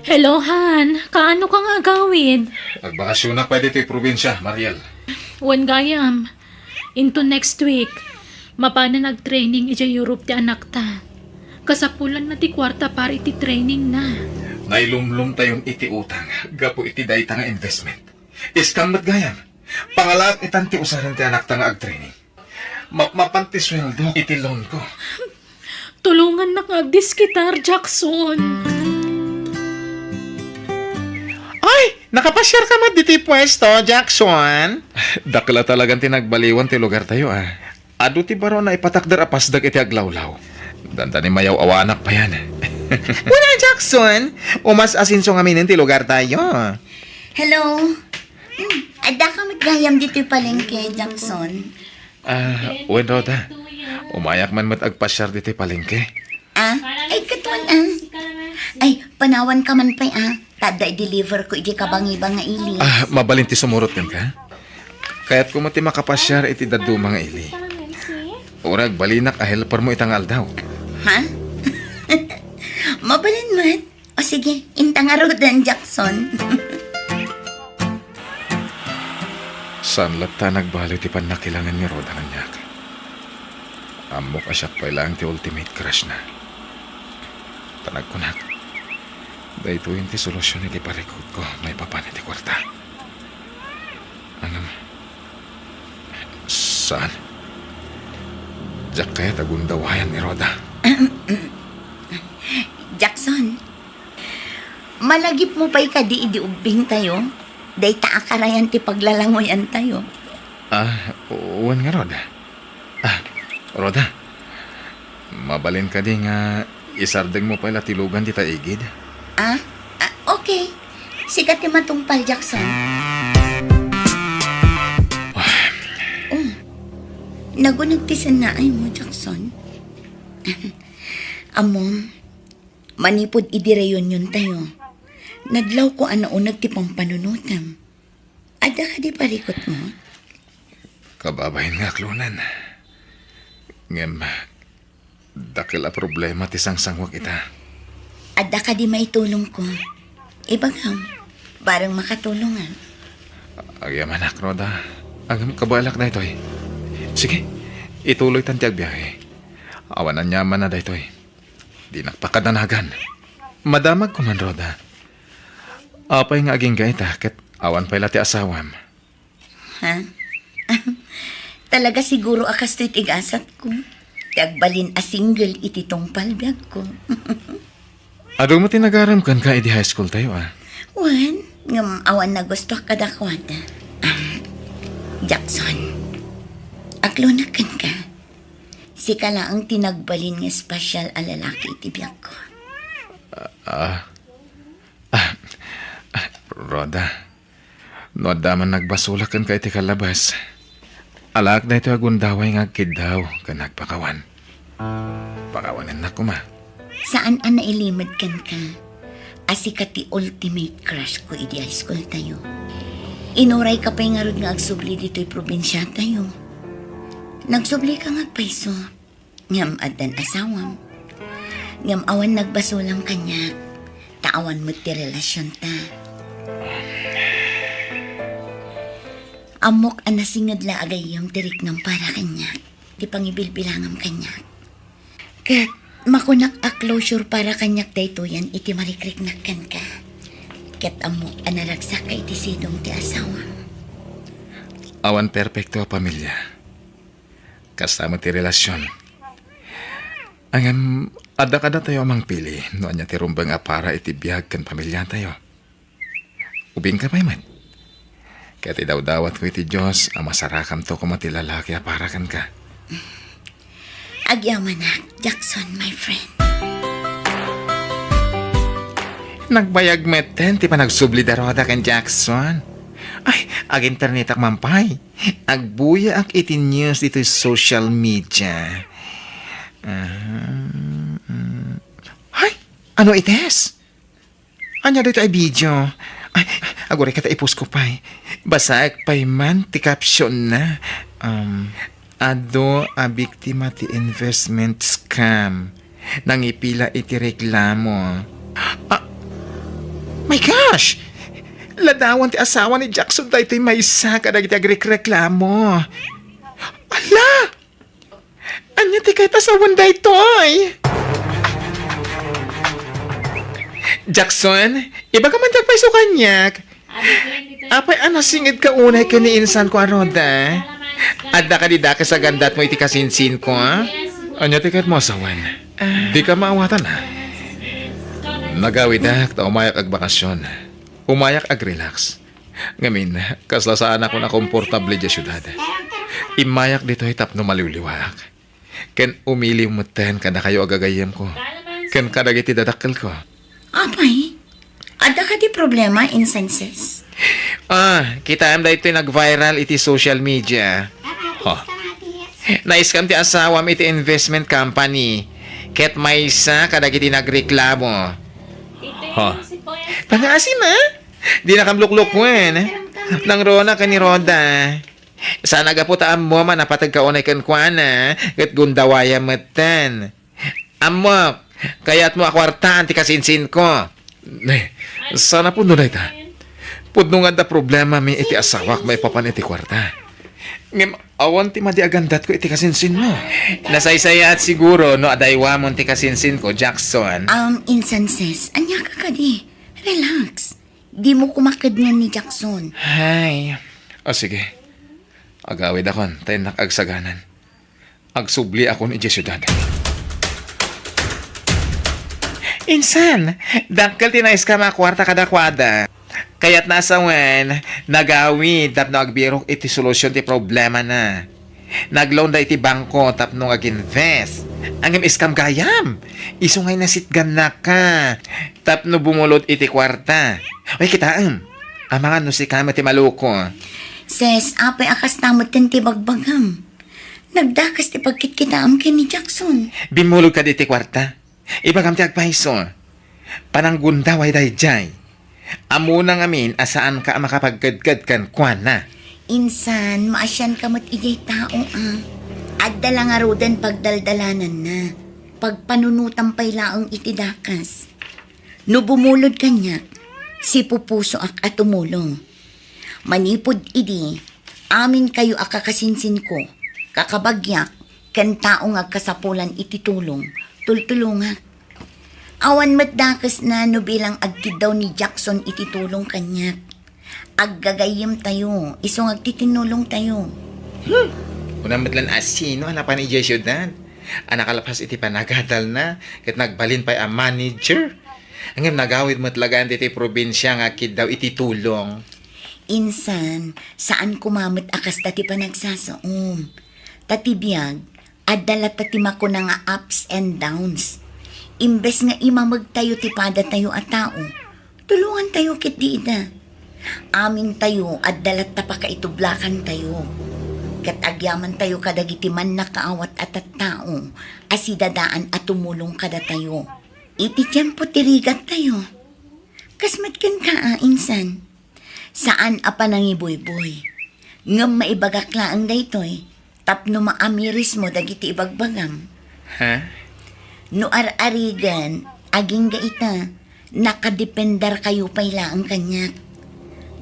Hello, Han. Kaano ka nga agawid? Agbakasionak pay ditoy probinsia, Mariel. Wen gayam. Into next week, mapanen agtraining idiay Europe ti anakta. Kasapulanna ti kuarta para iti trainingna. Nailumlomtayon iti utang gapu iti dayta nga investment. Iskam met gayam. Pangalaek itan ti usaran ti anakta nga agtraining. Mapmapan ti sueldo iti loan ko. Tulongannak nga agdiskitar, Jackson. Ay, nakapasiarka met ditoy puesto, Jackson? Dakkel a talagan ti nagbaliwan ti lugartayo, a. Adu ti baro a naipatakder a pasdek iti aglawlaw. Dandani mayaw-awanak payen. Kuna, Jackson, umas-asenso ngaminen ti lugartayo. Hello. Hmm, addaka met gayam ditoy palengke, Jackson. Ah, wen, Roda. Umayak man met agpasiar ditoy palengke. Ah, ay, katuan, ah. Ay, panawanka man pay, ah. Ta adda i-deliver ko idiay kabangiba nga ili. Ah, mabalin ti sumurot kenka? Kayatko met ti makapasiar iti dadduma nga ili. Uray agbalinak a helpermo ita nga aldaw. Ha? Mabalin met. O sige, inta ngaruden, Jackson. Saan latta a nagbaliw ti pannakilangen ni Roda kaniak? Ammok a siak pay laeng ti ultimate crush na. Ta nagkunak, daytoyen ti solusion iti parikutko maipapan iti kuarta. Ngem, saan? Diak kayat a gundawayan ni Roda. Jackson, malagipmo pay kadi idi ubbingtayo? Dayta a karayan ti paglalangoyantayo. Ah, wen ngarud. Ah, Rhoda, mabalin kadi nga isardengmo pay la ti lugan dita igid? Ah? Ah, okay. Sika ti matungpal, Jackson. Oh, nagunag ti sannaaymo, Jackson. Ammom, manipud idi reuniontayo, nadlawko a nauneg ti pampanunotem. Adda kadi parikutmo? Kababain nga aklonan. Ngem, dakkel a problema ti sangsanguak ita. Adda kadi maitulongko? Ibagam, bareng makatulongak. Agyamanak, Rhoda. Ngem kabaelak daytoy. Sige, ituloytan ti agbiahe. Awan aniamanna daytoy. Dinak pakadanagan. Madamagko man, Rhoda. Apay nga agingga ita ket awan pay la ti asawam? Ha? Talaga siguro a kastoy ti gasatko. Ti agbalin a single iti tungpal biagko. Adu met ti nagaram kenka idi high school tayo, ah. Wen, ngem awan nagustuak kadakuada. Um, Jackson, aklonak kenka. Sika laeng ti nagbalin nga special a lalaki iti biagko. Ah, ah, ah, Rhoda, no adda man nagbasolak kenka iti kalabas, alaak daytoy a gundaway nga agkiddaw ken agpakawan. Pakawanennak koma. Saan a nailimed kenka a sika ti ultimate crush ko idi high school tayo. Inurayka pay ngarud nga agsubli ditoy probinsia tayo. Nagsublika nga agpayso. Ngem addan asawam. Ngem awan nagbasolam kaniak, ta awan met ti relasionta. Ammok a nasinged la a gayyem ti riknam para kaniak, ti pangibilbilangam kaniak. Ket makunak a closure para kaniak daytoyen iti marikriknak kenka. Ket ammok a naragsakka iti sidong ti asawam. Awan perpekto a pamilia. Kasta met ti relasion. Ngem, adda kadatayo a mangpili no ania ti rumbeng a para iti biag ken pamiliatayo. Ubingka pay met. Ket idawdawatko iti Dios a masarakamto koma ti lalaki a para kenka. Agyamanak, Jackson, my friend. Nagbayag metten ti panagsubli da Rhoda ken Jackson. Ay, aginternetak man pay. Agbuyaak iti news ditoy social media. Ah, mm. Ay, ano ites? Ania ditoy a video? Ay, aguray ket ta i-post ko pay. Basaek pay man ti caption na. Um, adu a biktima ti investment scam. Nangipila iti reklamo. Ah, my gosh! Ladawan ti asawa ni Jackson daytoy maysa kadagiti agrekreklamo. Ala! Ania ti kayat a sawen daytoy? Jackson, ibagam man ti agpayso kaniak. Apay a nasingedka unay ken ni insanko a Rhoda? Adda kadi dakes a gandatmo iti kasinsinko, a? Ania ti kayatmo a sawen? Dika maawatan, a? Nagawidak ta umayak agbakasyon. Umayak agrelax. Ngamin, kasla saanakon a komportable idiay siudad. Immayak ditoy tapno maliwliwaak. Ken umiliw metten kadakayo a gagayyemko. Ken kadagiti dadakkelko. Apay, adda kadi problema, Insenses? Ah, kitaem daytoy nag-viral iti social media. Oh. Naiskam ti asawam iti investment company. Ket maysa kadagiti nagreklamo. Oh. Pangaasim, a? Dinakam luklukuen. Nangruna ken ni Rhoda. Saan a gapu ta ammom a napateg ka unay kenkuana, ket gundawayam metten. Ammok, kayatmo a kuartaan ti kasinsinko. Ne, saan a pudno dayta? Pudno nga adda problemami iti asawak maipapan iti kuarta. Ngem awan ti madi a gandatko iti kasinsinmo. Nasaysayaat siguro no adaywamon ti kasinsinko, Jackson. Um, Insenses, ania ka kadi? Relax. Dimo koma kedngen ni Jackson. Hay. O, sige. Agawidakon, ta innak agsaganan. Agsubliakon idiay siudad. Insan, dakkel ti naiskam a kuarta kadakuada. Kayatna a sawen, nagawid tapno agbirok iti solusion ti problemana. Nag-loan da iti bangko tapno ag-invest. Ngem scam gayam. Isu ngay nasitgannaka tapno bumulod iti kuarta. Uy, kitaem. Amangan no sika met ti maluko. Ses, apay a kasta met ken ti bagbagam. Nagdakes ti pagkitkitaem ken ni Jackson. Bimmulod kadi iti kuarta. Ibagam ti agpayso. Pananggundaway daydiay. Ammona ngamin a saanka a makapagkedked kenkuana. Insan, maasianka met idiay tao, a. Adda la ngaruden pagdaldalananna. Pagpanunotam pay laeng iti dakes. No bumulod kaniak, sipupusoak a tumulong. Manipud idi, aminkayo a kakasinsinko, kakabagiak, ken tao nga agkasapulan iti tulong, tultulongak. Awan met dakesna no bilang agkiddaw ni Jackson iti tulong kaniak. Aggagayyemtayo, isu nga agtitinnulongtayo. Hmm. Kunam met lan a sino a napan idiay siudad a nakalpas iti panagadalna ket nagbalin pay a manager. Ngem nagawid met laeng ditoy probinsia nga agkiddaw iti tulong. Insan, saan koma met a kasta ti panagsasaom. Ta ti biag, adda latta ti makuna nga ups and downs. Imbes nga imamegtayo ti padatayo a tao, tulongantayo ketdi ida. Amintayo adda latta pakaitublakantayo. Ket agyamantayo kadagiti mannakaawat a tattao a sidadaan a tumulong kadatayo. Iti tiempo ti rigattayo. Kas met kenka a, insan. Saan a panangibuyboy. Ngem maibagak laeng daytoy, tapno maamirismo dagiti ibagbagam. Ha? No ar-arigen, agingga ita, nakadependerkayo pay laeng kaniak. Ngem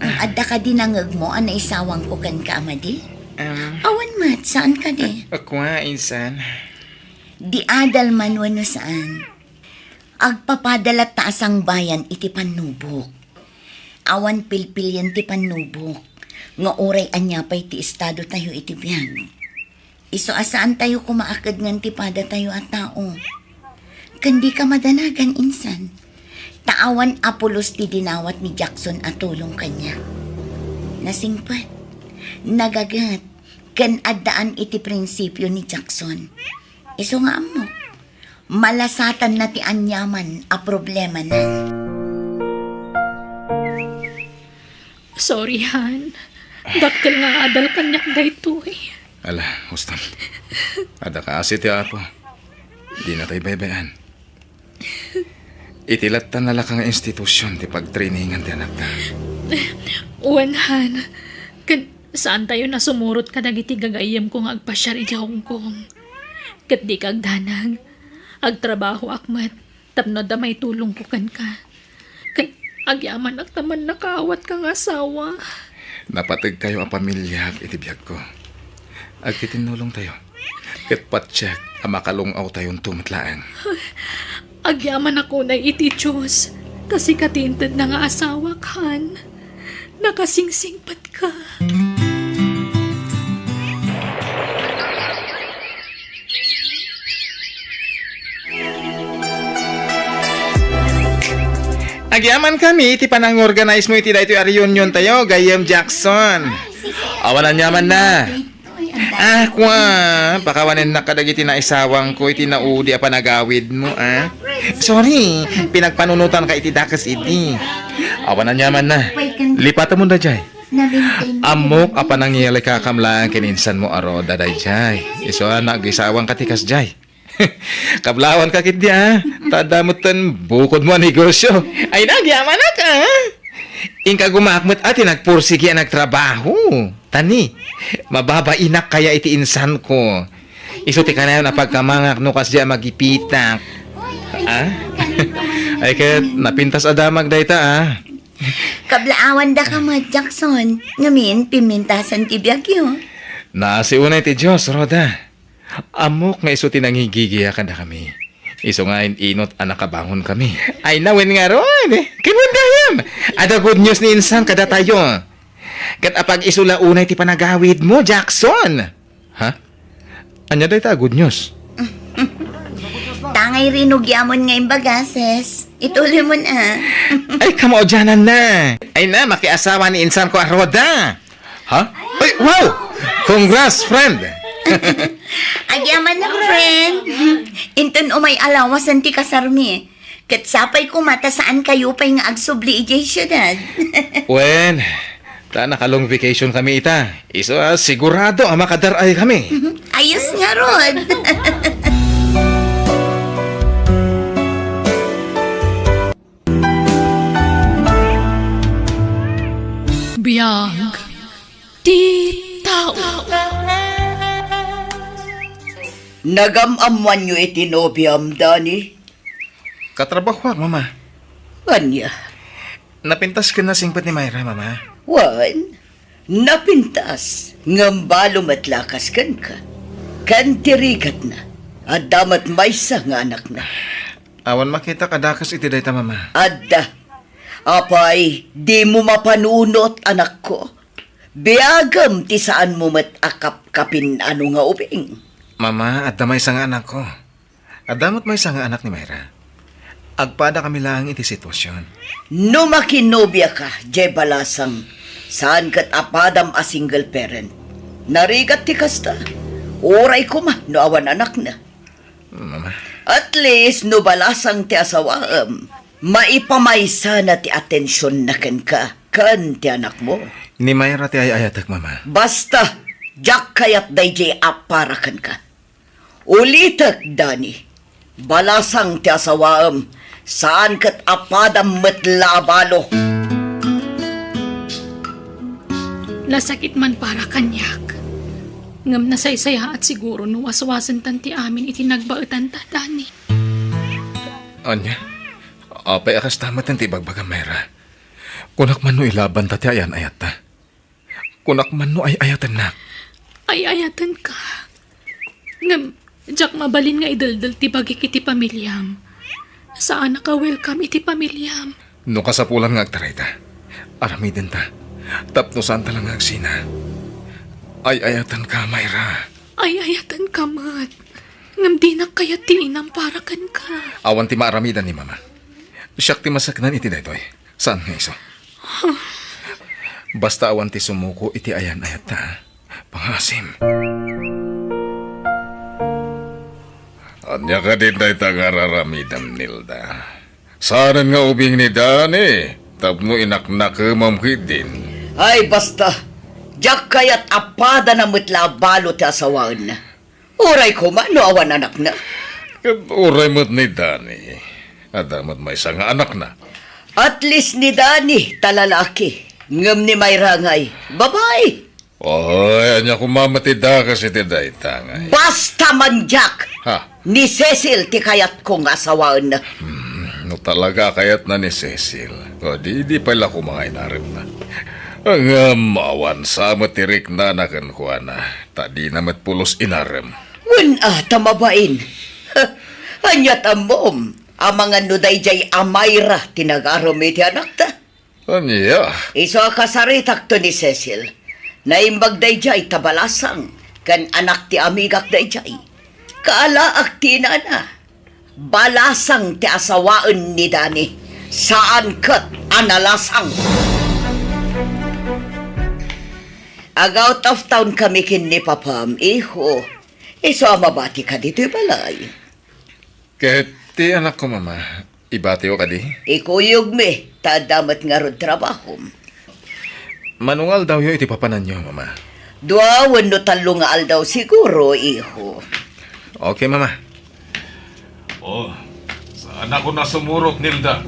Ah. adda kadi nangngegmo a naisawangko kenka a madi? Um. Awan met, saan kadi? Ak-, akua, insan. Di adal man wenno saan. Agpapada latta a sangbayan iti pannubok. Awan pilpilien ti pannubok, nga uray ania pay ti estadotayo iti biag. Isu a saantayo koma a kedngen ti padatayo a tao. Ken dika madanagan, insan. Ta awan a pulos ti dinawat ni Jackson a tulong kaniak. Nasingpet, nagaget, ken addaan iti prinsipio ni Jackson. Isu nga ammok. Malasatanna ti aniaman a problemana. Sorry, Han. Dakkel nga adal kaniak daytoy. Ala, huston. Adda kaasi ti Apo. Dina tay baybay-an. Iti latta nalaka nga institusion ti pagtrainingan ti anakta. Wen, Han. Ken saantayo a sumurot kadagiti gagayyemko nga agpasiar idiay Hong Kong. Ket dika agdanag. Agtrabahoak met tapno adda maitulongko kenka. Ket agyamanak ta mannakaawatka nga asawa. Napategkayo a pamiliak iti biagko. Agtitinnulongtayo. Ket patiek a makalung-awtayonto met laeng. Agyamanak unay iti Dios, ta sika ti intedna nga asawak, Han. Nakasingsingpetka. Agyamankami iti panangorganize mo iti daytoy a reunion tayo, Gayyem Jackson. Awan aniamanna. Ah, kua, pakawanennak kadagiti naisawangko iti naudi a panagawidmo, ah. Sorry, pinagpanunotanka iti dakes idi. Awan aniamanna. Lipatemon daydiay. Ammok a panangilikakam laeng ken insanmo a Roda daydiay. Isu a naagisawangka ti kasdiay. Kablawanka ketdi, ah. Ta adda metten bukodmo a negosio. Ay, nagyamanak, ah. Inka gumaak met a ti nagpursigi a nagtrabaho. Tani, mababainak kaya iti insanko. Isu ti kanayon a pagkamangak no kasdiay a magipitak. Ah? Ay ket, napintas a damag dayta, ah. Kablaawandaka met, Jackson. Ngamin, pimintasan ti biagyo. Naasi unay ti Dios, Roda. Ammok nga isu ti nangigigia kadakami. Isu nga in-inut a nakabangonkami. Ay, nawen ngarud. Ken wen gayam. Adda good news ni insan kadatayo. Ket apag-isu la unay ti panagawidmo, Jackson. Ha? Ania dayta a good news? Ta Angay rinugyaman nga imbagases. Ituloy mo na. Ay, kamaudianan na. Ay na, makiasawa ni insan ko a Roda. Ha? Ay, wow! Congrats, friend! Agyaman na, friend. Inton umay alawasan ti kasarmi. Ket sapay koma ta saan kayo pay nga agsubli idiay siudad. Wen, ta naka-long vacation kami ita. Isu a sigurado a makadar-ay kami. Ayos ngarud. Biag ti tao. Nagam-ammoanyo iti nobiam, Dani? Katrabahoak, Mama. Ania? Napintas ken nasingpet ni Myra, Mama. Wen, napintas, ngem balo met lakas kenka. Ken ti rigatna, adda met maysa nga anakna. Awan makitak a dakes iti dayta, Mama. Adda. Apay, dimo mapanunot, anakko. Biagem ti saanmo met a kapkapin-ano nga ubing. Mama, adda maysa nga anakko. Adda met maysa nga anak ni Myra. Agpadakami laeng iti sitwasion. No makinobiaka, diay balasang, saan ket a padam a single parent. Narigat ti kasta. Uray koma no awan anakna. Mama. At least, no balasang ti asawaem, maipamaysana ti atensionna kenka, ken ti anakmo. Ni Myra ti ay-ayatek, Mama. Basta, diak kayat daydiay a para kenka. Ulitek, Dani. Balasang ti asawaem, saan ket a padam met la a balo. Nasakit man para kaniak. Ngem nasaysayaat siguro no waswasentan ti amin iti nagbaetanta, Dani. Ania? Apay a kasta met ti ibagbagam, Myra? Kunak man no ilabanta ti ayan-ayatta. Kunak man no ay-ayatennak. Ay-ayatenka. Ngem, diak mabalin nga ideldel ti bagik iti pamiliam. Saanak a welcome iti pamiliam. No kasapulan nga agtarayta, aramidenta. Tapno saanta la nga agsina. Ay-ayatenka, Myra. Ay-ayatenka met. Ngem dinak kayat ti inam para kenka. Awan ti maaramidan ni Mama. Siak ti masaknan iti daytoy. Saan nga isu? Basta awan ti sumuko iti ayan-ayatta. Pangaasim. Ania kadin dayta nga ar-aramidem, Nilda? Saanen nga ubing ni Dani tapno inaknakemam ketdin? Ay, basta. Diak kayat a padana met la a balo ti asawaenna. Uray koma no awan anakna. Ket uray met ni Dani. Adda met maysa nga anakna. At least ni Dani ta lalaki, ngem ni Myra ngay, babai. Ay, ania koma met ti dakes iti dayta ngay? Basta man, Jack! Ha? Ni Cecil ti kayatko nga asawaenna. Hmm, no talaga a kayatna ni Cecil, o di, di pay la koma nga inaremna. Ngem awan sa met ti riknana kenkuana, ta dina met pulos inarem. Wen a, ta mabain. Aniat ammom, amangan no daydiay a Myra ti nagarem iti anakta? Ania? Isu a kasaritakto ni Cecil. Naimbag daydiay ta balasang, ken anak ti amigak daydiay. Kaalaak ti inana. Balasang ti asawaen ni Dani. Saan ket a nalasang. Ag-out of town kami ken ni Papam, iho. Isu a mabatika ditoy balay. Ket ti anakko, Mama, ibatiyo kadi? Ikuyogmi, ta adda met ngarud trabahom. Mano nga aldawyo iti papananyo, Mama? Dua wenno tallo nga aldaw siguro, iho. Okay, Mama. Oh, saanakon a sumurot, Nilda?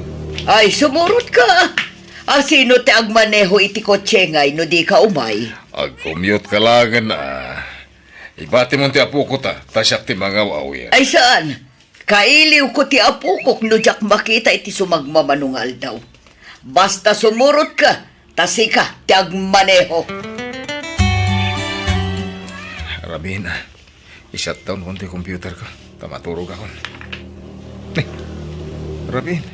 Ay, sumurotka. A, sino ti agmaneho iti kotse ngay no dika umay? Ag-commute ka laengen a. Ibatimon ti apoko ta, ta siak ti mangaw-awir. Ay, saan? Kailiwko ti apokok no diak makita iti sumagmamano nga aldaw. Basta sumurotka, ta sika ti agmaneho. Rabin, ah, i-shutdown kon ti computer ko, ta maturog akon. Eh, Rabin,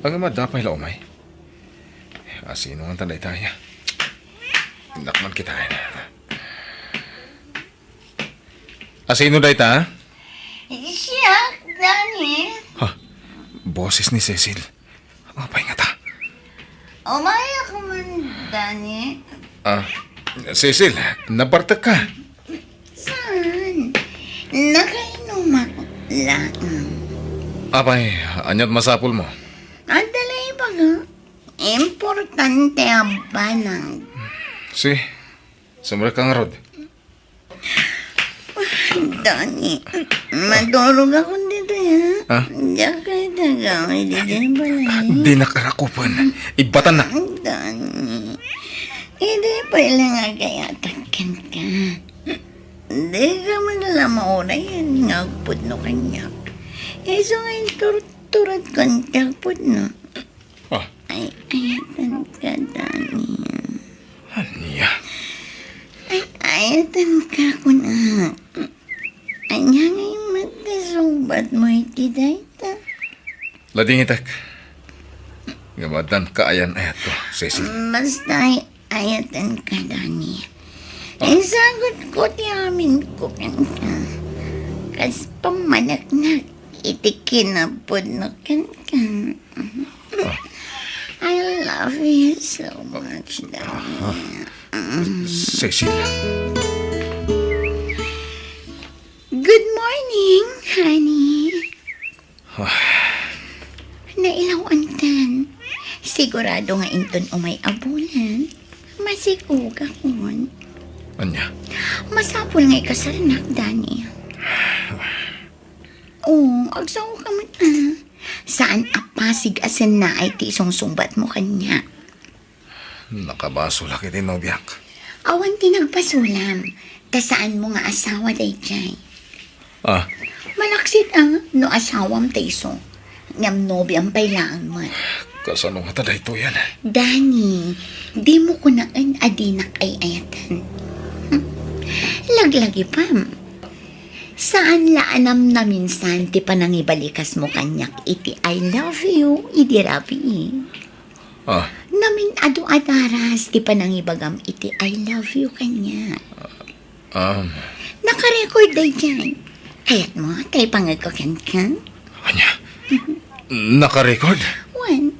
ang madapay la umay. Asino nga tan dayta ya? Nakman kita. Asino dayta? Siak, Danny? Ha? Boses ni Cecil. Apay ngata? Umayak man, Danny. Ah, Cecil, nabartek ka. Saan? Nakainumak laeng. Apay, aniat masapul mo? Adda la ibaga. Importante a banag. Sige, sumrek ka ngarud. Danny, madurog ako ditoy, ha? Ha? Diak kay tagaw, idi diay balay. Dinak rakupen. Ibatan na. Danny, idi pay lang agayatak kenka. Di ka man la maurayan nga agpudno kaniak. Isu nga inturturadko ti agpudno. Ah. Ay, ayatenka, Danny. Ania? Ay, ayatenka, kunak. Ania ngay met ti sungbatmo iti dayta? Ladingitek. Ngem addan kaayan-ayatko, Cecil. Basta ay, ayatenka, Danny. Ah. Isagutko ti aminko kenka. Kas pammaneknek iti kinapudno kenka. Ah. I love you so much, Danny. Cecil. Good morning, honey. Ah. Nailaw-antan. Sigurado nga inton umay a bulan, masikogakon. Ania? Masapul nga ikasarnak, Danny. Oh, agsao ka met, ah. Saan a pasig a sennaay ti isungsungbatmo kaniak? Nakabasolak iti nobiak. Awan ti nagbasolam, ta saanmo nga asawa daydiay. Ah. Malaksid, ah, no asawam ta isu. Ngem nobiam pay laeng met. Kasano ngata daytoyen? Danny, dimo kunaen a dinak ay-ayaten. Laglagipem. Saan la a namnaminsan ti panangibalikasmo kaniak iti "I love you" idi rabii. Ah. Namin-adu a daras ti panangibagam iti "I love you" kaniak. Um. Nakarecord daydiay. Kayatmo ta ipangegko kenka? Ania? Mhm. Nakarecord? Wen.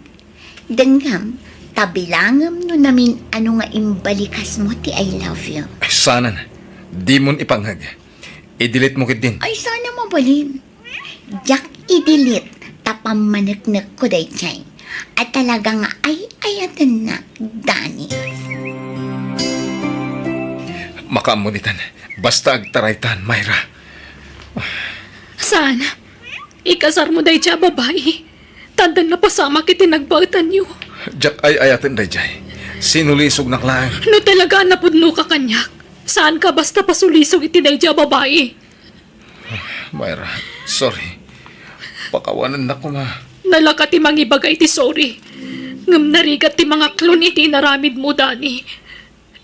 Denggam, ta bilangem no namin-adu nga imbalikasmo ti "I love you." Ay, saanen. Dimon ipangeg. I-delete mo ketdin. Ay, saan a mabalin. Diak i-delete ta pammaneknekko daydiay a talaga nga ay-ayatennak, Danny. Makaammo ditan. Basta agtaraytan, Myra. Saan? Ikasarmo daydiay a babai. Ta addan napasamak iti nagbaetanyo. Diak ay-ayaten daydiay. Sinulisognak laeng. No talaga a napudnoka kaniak, saanka basta pasulisog iti daydiay a babai. Myra, sorry. Pakawanennak koma. Nalaka ti mangibaga iti sorry. Ngem narigat ti mangaklon iti inaramidmo, Danny.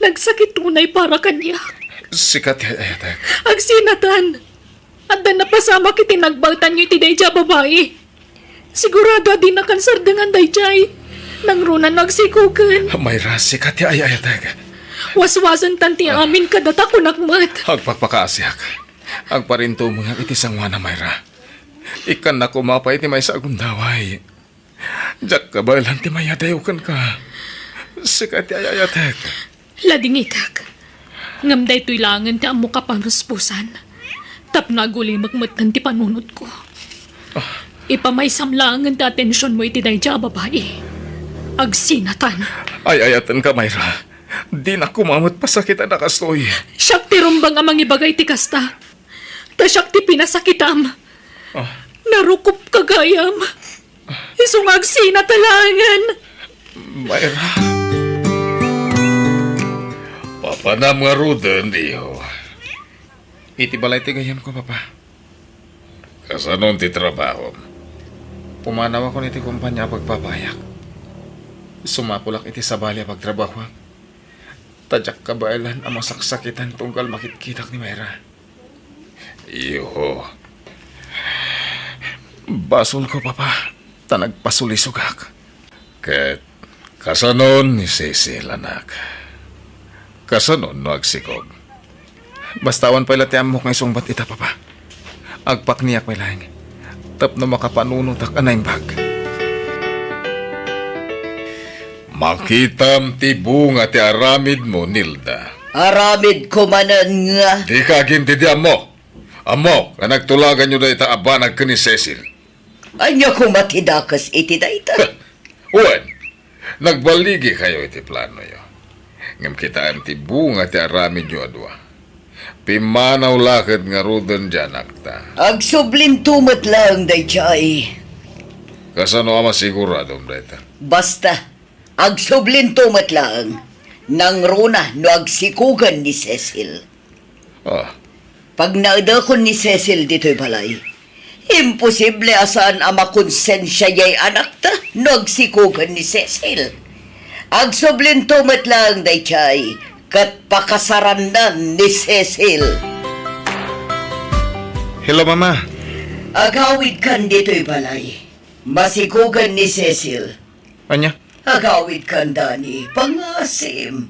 Nagsakit unay para kaniak. Sika ti ay-ayatek. Agsinatan. Adda napasamak iti nagbaetanyo iti daydiay a babai. Sigurado a dinakan sardengan daydiay. Nangruna no agsikogen. Myra, sika ti ay-ayatek. Waswasentan ti amin kadata, kunak met. Agpakpakaasiak. Agparintumengak iti sangoana, Myra. Ikkannak koma pay iti maysa a gundaway. Diak kabaelan ti mayadayo kenka. Sika ti ay-ayatek. Ladingitek. Ngem daytoy laengen ti ammok a paruspusan. Tapno agulimek metten ti panunotko. Ah. Ipamaysam laengen ti atensionmo iti daydiay a babai. Agsinatan. Ay-ayatenka, Myra. Dinak koma met pasakitan a kastoy. Siak ti rumbeng a mangibaga iti kasta. Ta siak ti pinasakitam. Ah. Narukopka gayam. Isu nga agsinatan laengen. Myra. Papanam ngaruden, iho. Iti balay ti gayyemko, Papa. Kasano ti trabahom? Pumanawakon iti kompania a pagpapayak. Sumakolak iti sabali a pagtrabahoak. Ta diak kabaelan a masaksakitan tunggal makitkitak ni Myra. Iho. Basolko, Papa, ta nagpasulisogak. Ket kasanon ni Cecil, anak? Kasanon no agsikog? Basta awan pay la ti ammok nga isungbat ita, Papa. Agpakniak pay laeng. tapno makapanunotak a naimbag. Makitam ti bunga ti aramidmo, Nilda. Aramid ko manen nga. Dika agin ti di ammo. Ammok nga nagtulaganyo dayta a banag ken ni Cecil. Ania koma ti dakes iti dayta? Wen, nagbaligi kayo iti planoyo. Ngem kitaem ti bunga ti aramidyo a dua. Pimmanaw la ket ngaruden ti anakta. Agsublinto met laeng daydiay. Kasano a masiguradom dayta? Basta, agsublinto met laeng. Nangruna no agsikogen ni Cecil. Ah. Pagnaedakon ni Cecil ditoy balay, imposible a saan a makonsensia diay anakta no agsikogen ni Cecil. Agsublinto met laeng daydiay, ket pakasarannan ni Cecil. Hello, Mama. Agawidkan ditoy balay. Masikogen ni Cecil. Ania? Agawidkan, Dani, pangasim.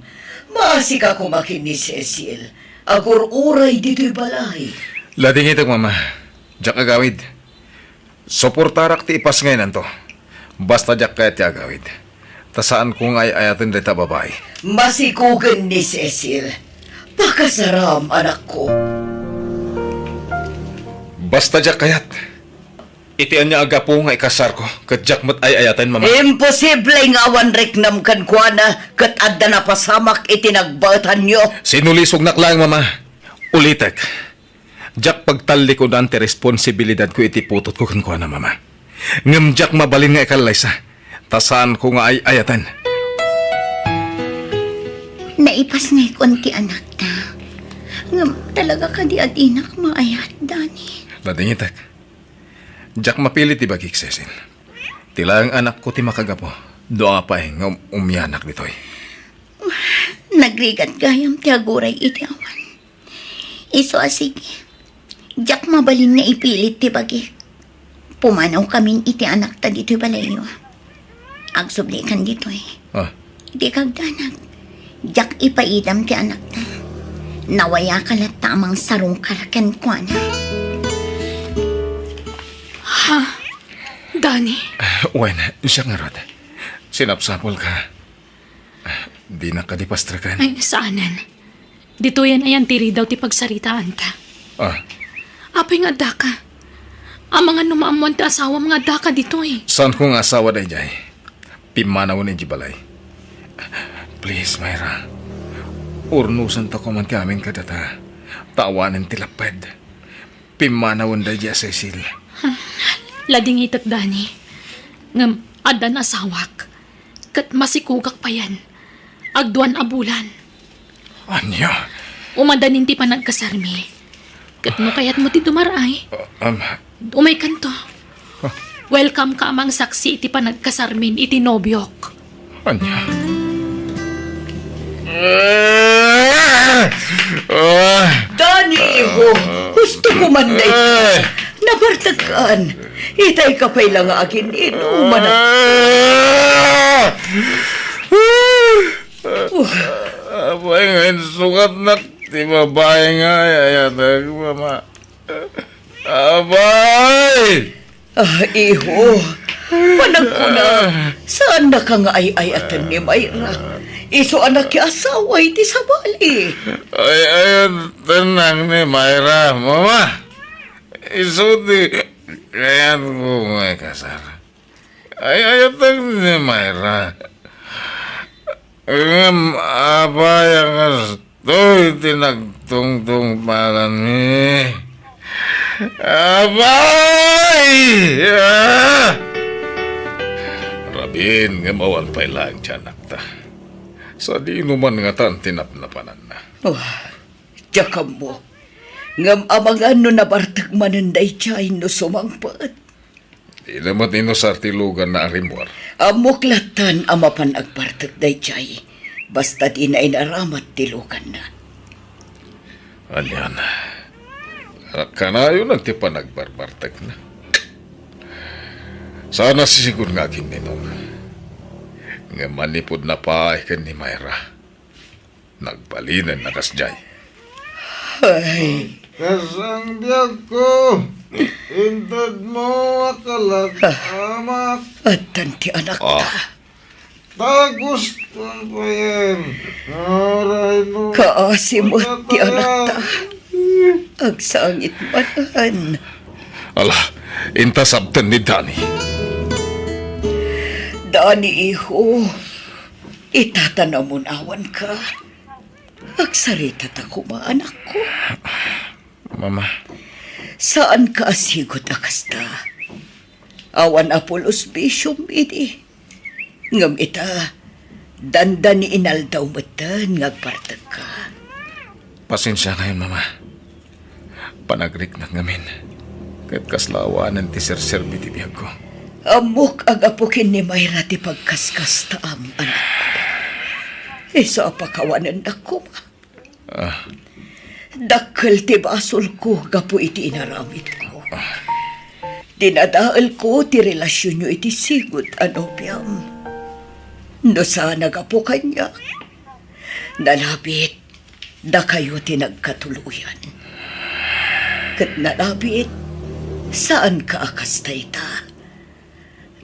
Maasika koma ken ni Cecil. Agur-uray ditoy balay. Ladingitek, Mama. Diak agawid. Suportarak ti ipasngaynanto. Basta diak kayat ti agawid. Ta saanko nga ay-ayaten dayta babai. Masikogen ni Cecil. Pakasaram, anakko. Basta diak kayat. Iti ania a gapu nga ikasarko, ket diak met ay-ayaten, Mama? Imposible nga awan riknam kenkuana, ket adda napasamak iti nagbaetanyo. Sinulisognak laeng, Mama. Ulitek, diak pagtallikudan ti responsibilidadko iti putotko kenkuana, Mama. Ngem diak mabalin nga ikallaysa, ta saanko nga ay-ayaten. Naipasngaykon ti anakta. Ngem talaga kadi a dinak maayat, Dani? Ladingitek. Diak mapilit ti bagik, Cecil. Ti laeng anakko ti makagapu. Dua pay nga um-, umianak ditoy. Nagrigat gayam ti aguray iti awan. Isu a sige. Diak mabalin nga ipilit ti bagik. Pumanawkamin iti anakta ditoy balayyo. Agsublikan ditoy. Ah. Iti kagdanag, diak ipaidam ti anakta. Nawayaka latta a mangsarungkar kenkuana. Ha? Dani? Wen, siak ngarud. Sinapsapulka. Dinak kadi pastreken? Ay, saanen. Ditoyen a yantiridaw ti pagsaritaanta. Ah. Apay nga addaka? Amangan no maammoan ti asawam nga addaka ditoy. Saanko nga asawa daydiay? Pimmanawen idiay balay. Please, Myra. Urnosenta koma ti amin kadata. Ta awanen ti lapped. Pimmanawen daydiay a Cecil. Ladingitek, Dani. Ngem addan asawak. Ket masikogak payen. Agduan a bulan. Ania? Umadanin ti panagkasarmi. Ket no kayatmo ti dumar-ay, Ah, um, umaykanto. Ah. Welcome ka a mangsaksi iti panagkasarmin iti nobiok. Ania? Ah! Ah! Dani, iho, husto ko man, eh, nabartekkan. Itay ka pay la nga agin-inuman. Ah! Apay nga insugatnak ti babai nga ay-ayatek, Mama? Apay! Ah, iho, panagkuna, saannaka nga ay-ayaten ni Myra. Isu a nakiasawa iti sabali. Ay-ayatennak ni Myra, Mama. Isu ti kayatko nga ikasar. Ay-ayatek ni Myra. Ngem apay a kastoy ti nagtungtungpalanmi? Apay! Ah! Rabiin ngem awan pay laeng ti anakta. Sadino man ngatan ti napnapananna? Oh, diak ammo. Ngem amangan no nabartek manen daydiay no sumangpet. Dina met inusar ti luganna a rimmuar. Ammok lattan a mapan agbartek daydiay, basta dina inaramat ti luganna. Anian, kanayon ti panagbarbartekna. Saan a sisigon nga agin-inom. Ngem manipud napaay ken ni Myra, nagbalinen a kasdiay. Ay. Kas ang biagko, Intedmo a kalag-amak. Addan ti anakta. Ah. Taguston payen. Aray no. Kaasi met ti anakta. Agsangit manen. Ala, inta sabten ni Dani. Dani, iho, ita ta namun-awanka. Agsarita ta koma, anakko. Mama. Saanka a sigud a kasta. Awan a pulos bisiom idi. Ngem ita, dandani inaldaw metten nga agbartekka. Pasensiakayon, Mama. Panagriknak ngamin. Ket kasla awanen ti serserbi ti biagko. Ammok a gapu ken ni Mayra ti pagkaskastaam, anakko. Isu a pakawanennak koma. Ah. Dakkel ti basolko gapu iti inaramidko. Ah. Dinadaelko ti relasionyo iti sigud a nobiam. No saan a gapu kaniak, nalabit, dakayo ti nagkatuloyan. Ket nalabit, saanka a kasta ita.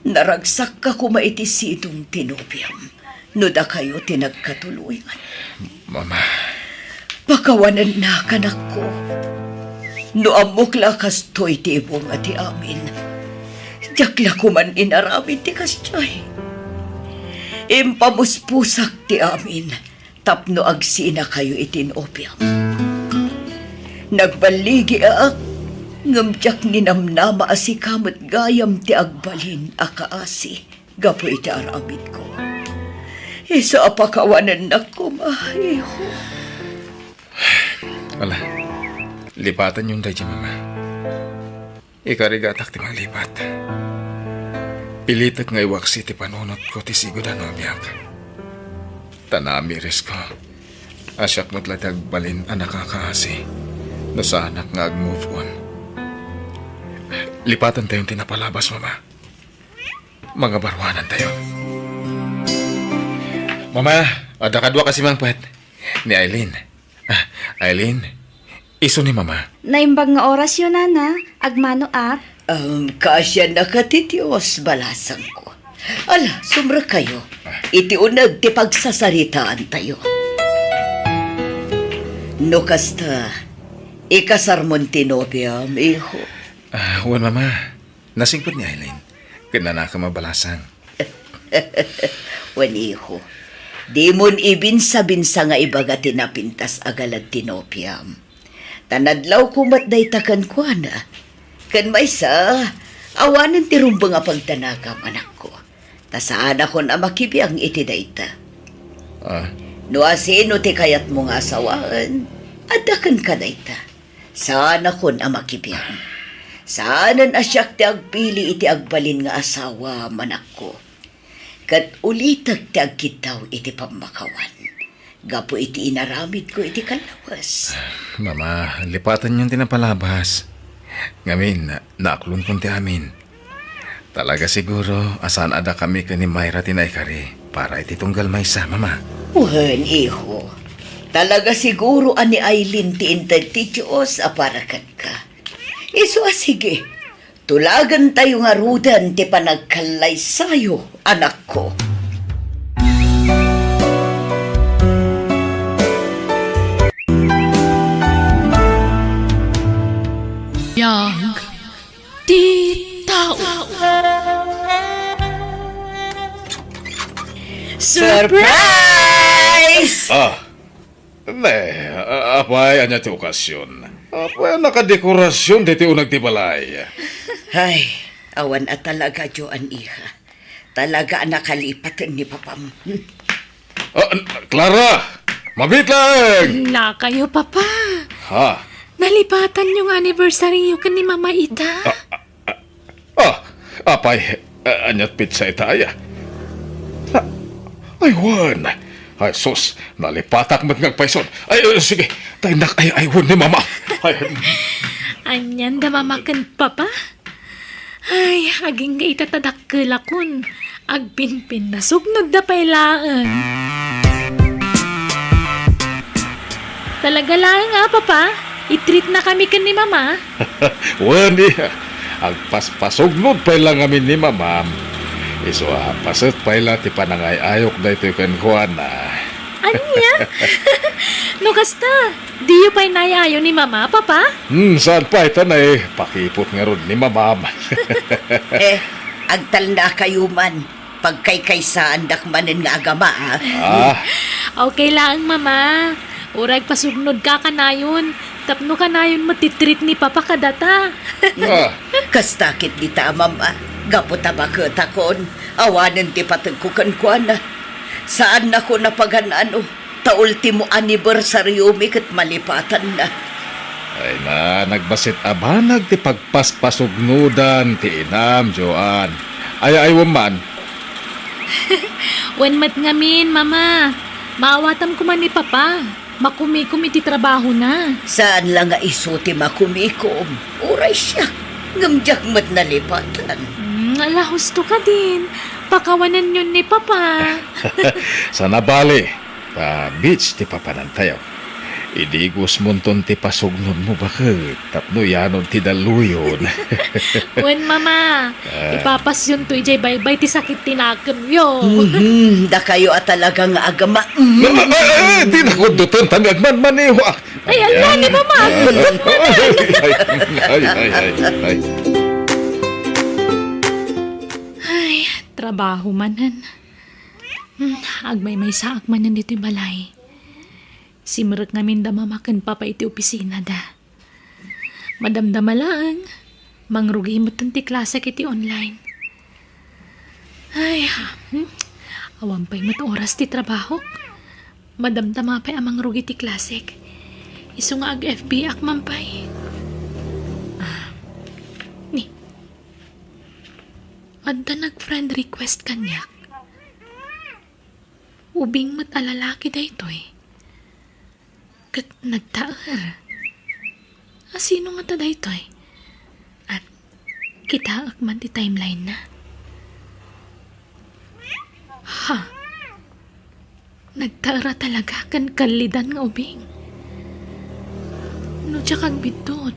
Naragsakka koma iti sidong ti nobiam no dakayo ti nagkatuloyan. Mama. Pakawanennak, anakko. No ammok la a kastoy ti ibunga ti amin, diak la koman inaramid ti kasdiay. Impamuspusak ti amin tapno agsinakayo iti nobiam. Nagballigiak, ngem diak ninamnama a sika met gayam ti agbalin a kaasi gapu iti aramidko. Isu a pakawanennak koma, iho. Ala, lipatanyon daydiay, Mama. Ikarigatak ti manglipat. Pilitek nga iwaksi ti panunotko ti sigud a nobiak. Ta naamirisko a siak met la ti agbalin a nakakaasi no saanak nga ag-move on. Lipatantayon ti napalabas, Mama. Mangabaruanantayo. Mama, adda kadua kasi mangpet. Ni Aileen. Ah, Aileen, isu ni Mama. Naimbag nga orasyo, Nana. Agmanoak. Um, kaasiannaka ti Dios, balasangko. Ala, sumrekkayo. Iti uneg ti pagsasaritaantayo. No kasta, ikasarmon ti nobiam, iho? Ah, wen, Mama. Nasingpet ni Aileen. Ket nanakem a balasang. Wen, iho, dimon ibinsa-binsa nga ibaga ti napintas a galad ti nobiam. Ta nadlawko met dayta kenkuana. Ken maysa, awanen ti rumbeng a pagdanagam, anakko. Ta saanakon a makibiang iti dayta. Ah. No asino ti kayatmo nga asawaen, adda kenka dayta. Saanakon a makibiang. Saanen a siak ti agpili iti agbalin nga asawa, anakko. Ket ulitek ti agkiddaw iti pammakawan gapu iti inaramidko iti kallawes. Mama, lipatanyon ti napalabas. Ngamin, naaklonkon ti amin. Talaga siguro a saan a dakami ken ni Myra ti naikari para iti tunggal maysa, Mama. Wen, iho. Talaga siguro a ni Aileen ti inted ti Dios a para kenka. Isu a sige, tulagentayo ngaruden ti panagkallaysayo, anakko. Biag ti tao. Surprise! Ah, ne, a-, apay, ania ti okasion? Apay a nakadekorasion daytoy uneg ti balay? Ay, awan a talaga, Joan, iha. Talaga a nakalipaten ni papam. Ah, Clara! Mabiit laeng! Nakayo, Papa. Ha? Nalipatanyo nga anniversaryo ken ni Mama ita. Ah, ah, ah, apay, ah, aniat petsa ita aya? Ah, ay, wen. Ay, sus, nalipatak met nga agpayson. Ay, ay, sige, ta innak ay, ay, wen ni Mama. Ay. Anian da Mama ken Papa? Ay, agingga ita ta dakkelakon. Agpinpinnasuknod da pay laeng. Talaga laeng a, Papa? I-treat na kami ken ni Mama? Wen, iha. Agpaspasugnod pay la ngamin ni Mamam. Isu a, paset pay la ti panangay-ayok daytoy kenkuana. Ania? No kasta, diyo pay naayayo ni Mama, Papa? Hmm, saan pay ta naipakipot ngarud ni Mamam. Eh, agtalnakayo man. Pagkaykaysaandak manen nga agama, ah. Ah. Okay laeng, Mama. Uray agpasugnodka kanayon, tapno kanayon met ti treat ni Papa kadata. Ah. Kasta ket dita, Mama. Gapu ta baketakon, awanen ti pategko kenkuana. Saannakon a pagan-ano, ta ultimo anniversaryomi ket malipatanna. Ay na, nagbassit a banag ti pagpaspasugnodan ti inam, Joan. Ay, ay, wen man. Wen met ngamin, Mama. Maawatam koma ni Papa. Makumikom iti trabahona. Saan la nga isu ti makumikom. Uray siak, ngem diak met nalipatan. Hmm, ala, husto kadin. Pakawanenyon ni Papa. Saan a bale, ta beach ti papanantayo. Idigosmonton ti pasugnodmo baket tapno yanon ti dalluyon. Wen, Mama, ah, ipapasyonto idiay baybay ti sakit ti nakemyo. Mhm, dakayo a talaga nga agama. Mhm. Mama, ay, ay, ay, di nakuddoten, ta ni agmanmaneho, ah. Ay, ala, ni Mama, agkuddot manen. Ay, ay, ay, ay, ay. Ay, trabaho manen. Hmm, agmaymaysaak manen ditoy balay. Simrek ngamin da Mama ken Papa iti opisinada. Madamdama laeng, mangrugi metten ti klasek iti online. Ay, hmm, awan pay met oras ti trabahok. Madamdama pay a mangrugi ti klasek. Isu nga ag-F B ak man pay. Ah, ni, adda nag-friend request kaniak. Ubing met a lalaki daytoy. Ket nagtaer. A, sino ngata daytoy? Ah, kitaek man ti timeline-na. Ha? Nagtaer a talaga ken kallidan nga ubing. No diak agbiddut,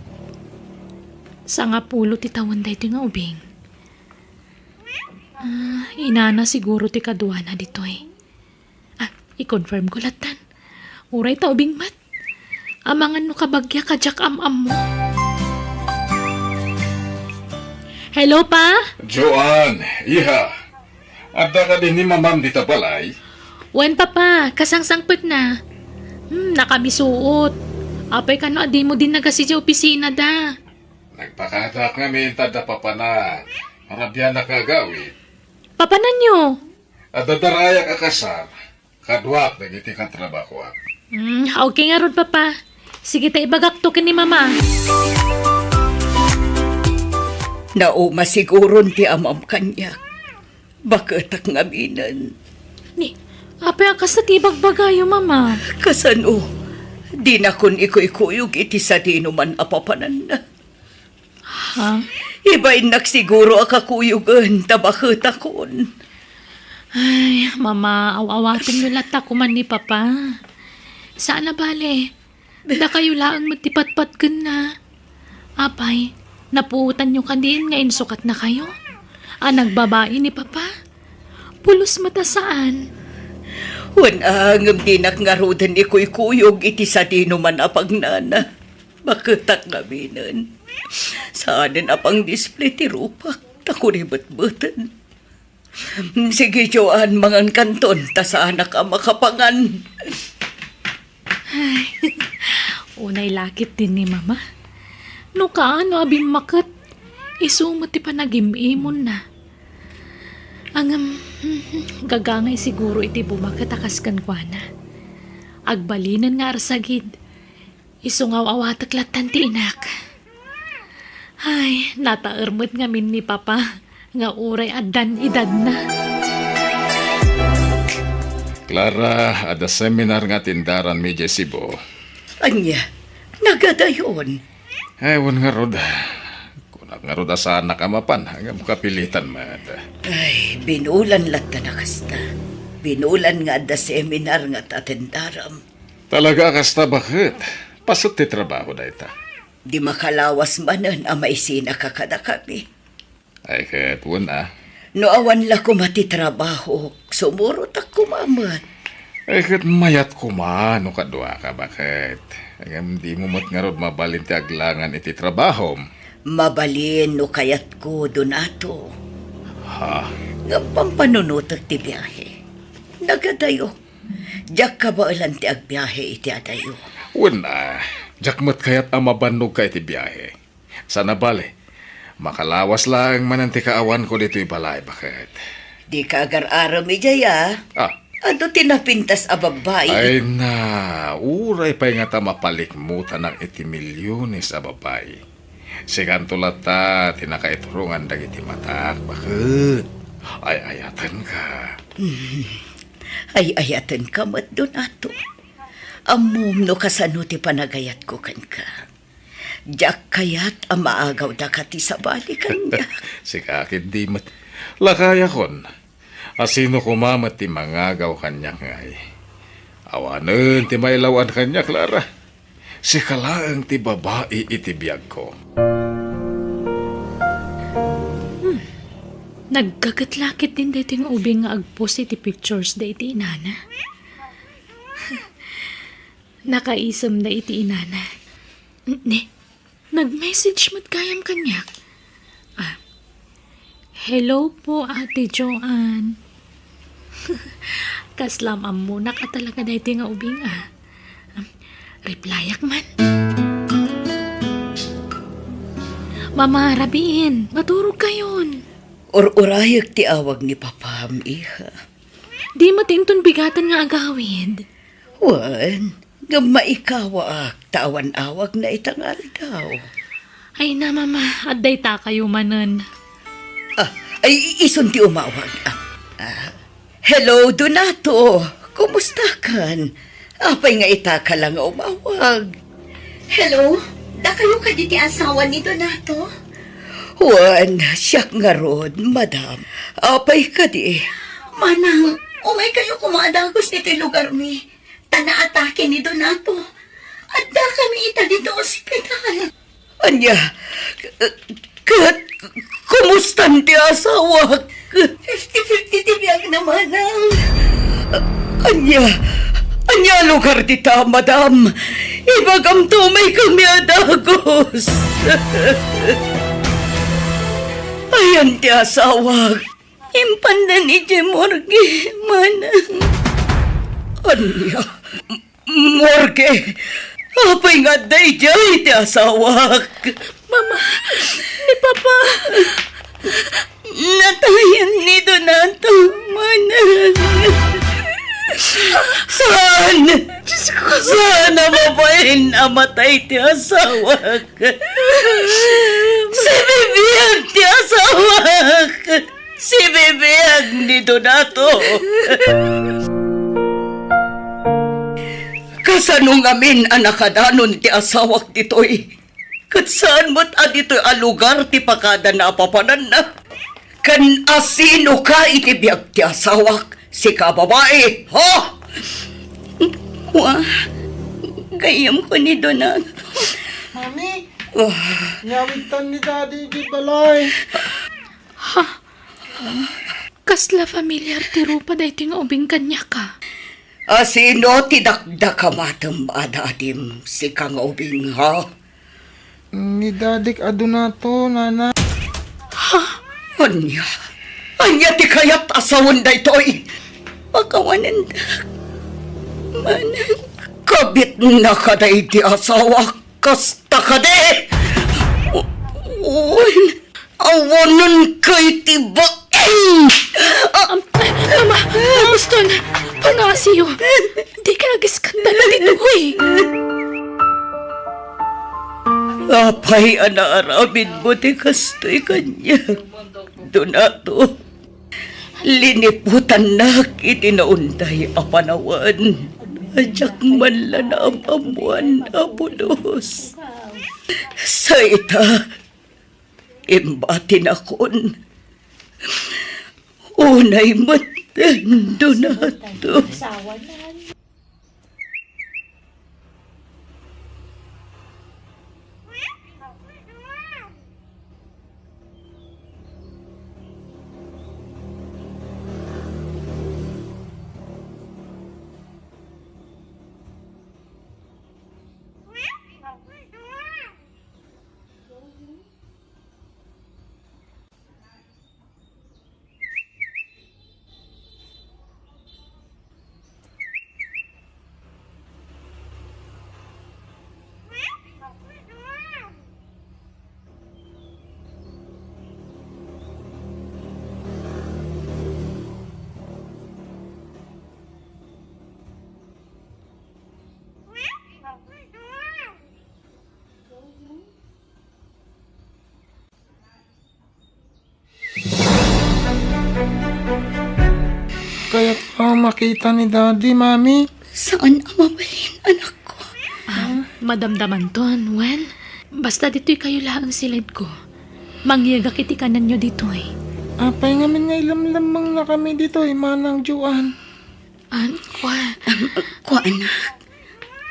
sangapulo ti tawen daytoy nga ubing. Ah, inana siguro ti kaduana ditoy. Ah, i-confirm ko lattan. Uray ta ubing met. Amangan no kabagia ka diak am-ammo. Hello, Pa? Joan, iha. Adda kadi ni Mamam dita balay? Wen, Papa, kasangsangpetna. Hmm, nakamisuot. Apay kano a dimo dinnagas idiay opisinada? Nagpakadaak ngamin ta adda papanan. Marabianak nga agawid. Papananyo? Adda darayak a kasar. Kaduak dagiti katrabahoak. Hmm, okay ngarud, Papa. Sige ta ibagakto ken ni Mama. Nauma siguron ti amam kaniak. Baketak ngaminen. Ni, apay a kasta ti ibagbagayo, Mama? Kasano? Dinakon ikuykuyog iti sadinoman a papananna. Ha? Ibainnak siguro a kakuyogen ta baketakon. Ay, Mama, aw-awatenyo latta koma ni Papa. Saan a bale, dakayo laeng met ti patpatgenna. Apay, napuotanyo kadin nga insukatnakayo a nagbabai ni Papa? Pulos met a saan. Wen a, ngem dinak ngaruden ikuykuyog iti sadinoman a pagnana. Baketak ngaminen. Saanen a pang-display ti rupak, ta kuribetbeten. Sige, Joan, mangankanton, ta saanak a makapangan. Ay, unay lakit din ni Mama. No kaano a bimmaket, isu met ti panagim-imonna. Ngem, gagangay siguro iti bumaket a kas kenkuana. Agbalinen nga arsagid, isu nga aw-awatek lattan ti inak. Ay, nataer met ngamin ni Papa nga uray addan edadna. Clara, adda seminar nga atendaranmi idiay Cebu. Ania? Nagadayon? Ay, wen ngarud. Kunak ngarud a saanak a mapan, ngem kapilitan met. Ay, binulan latta na kasta. Binulan nga adda seminar nga atendaram. Talaga a kasta, baket? Paset ti trabaho dayta. Di makalawas manen a maisinaka kadakami. Ay, ket wen a. No awan la koma ti trabaho, sumurotak koma met. Ay, ket mayat koma no kaduaka, baket? Ngem dimo met ngarud mabalin ti aglangan iti trabahom. Mabalin no kayatko, Donato. Ha? Ngem pampanunotek ti biahe. Nagadayo. Diak kabaelan ti agbiahe iti adayo. Wen a, diak met kayat a mabannog ka iti biahe. Sana bale, makalawas laeng manen ti kaawanko ditoy balay, baket? Dika agar-arem idiay a. Ah. Adu ti napintas a babbai. Ay na, uray pay ngata mapalikmutanak iti milyones a babbai. Sikanto latta ti nakaiturongan dagiti matak, baket? Ay-ayatenka. Hmm. Ay-ayatenka met, Donato. Ammom no kasano ti panagayatko kenka. Diak kayat a maagawdaka ti sabali kaniak. Sika ket di met. Lakayakon. A sino koma met ti mangagaw kaniak ngay? Awanen ti mailaw-an kaniak, Clara. Sika laeng ti babai iti biagko. Hmm. Naggaget la ketdin daytoy nga ubing nga agpost iti pictures da iti inana. Nakaisemda iti inana. Ne, nag-message met gayam kaniak. Ah. "Hello po, Ate Joanne." Kasla am-ammonak a talaga daytoy nga ubing a. Replyak man. Mama, rabiin, maturogkayon. Ur-urayek ti awag ni Papam, iha. Di met inton bigaten nga agawid. Wen, ngem maikawaak ta awan awagna ita nga aldaw. Ay na, Mama, adda itakayo manen. Ah, ay, isun ti umawag. Ah, ah. Hello, Donato. Kumustakan? Apay nga itaka la nga umawag? Hello? Dakayo kadi ti asawa ni Donato? Wen, siak ngarud, madam. Apay kadi? Manang, umay kayo koma a dagus iti lugarmi. Ta naatake ni Donato. Addakami ita ditoy ospital. Ania, ket kumustan ti asawak? Fifty fifty ti biagna, Manang. Ania, ania lugar dita, madam? Ibagamto, umaykami a dagus. Ayan ti asawak. Impandan idiay morgue, Manang. Ania? Morgue? Apay nga adda idiay ti asawak? Mama, ni Papa. Natayan ni Donato, Manang. Saan? Diyos ko. Saan a mabain a matay ti asawak? Sibibiag ti asawak! Sibibiag ni Donato! Kasano ngamin a nakadanon ti asawak ditoy? Ket saan met a ditoy a lugar ti pakadana a papananna? Ken asino ka iti biag ti asawak? Sika babai, ha? Wa, gayyemko ni Donato. Mami, ah, nyawidtan ni Daddy di balay. Ha? Kasla familiar ti rupa daytoy nga ubing kaniak a? Asino ti dakdakamatem a dadim, sika nga ubing, ha? Ni Dadik a Donato, Nana. Ha? Ania? Ania ti kayat a sawen daytoy? Pakawanendak. Manang. Kabitna kadi ti asawak. Kasta kadi? Wen, awanen kay ti bain. Am-, Ama, Boston, pangngasiyo. Dika agiskandala ditoy. Apay a naaramidmo ti kastoy kaniak, Donato? Liniputannak iti naunday a panawen. Diak man la naam-ammoan a pulos. Sa ita, imbatinakon. Unay met, Donato. Makita ni Daddy, Mami. Saan a mabalin, anakko. Ah, madamdamanton, wen? Basta ditoy kayo laeng siledko. Mangyegak iti kanenyo ditoy. Apay ngamin nga ilamlammangna kami ditoy, Manang Joan? An, kwa. Am, kwa, anak.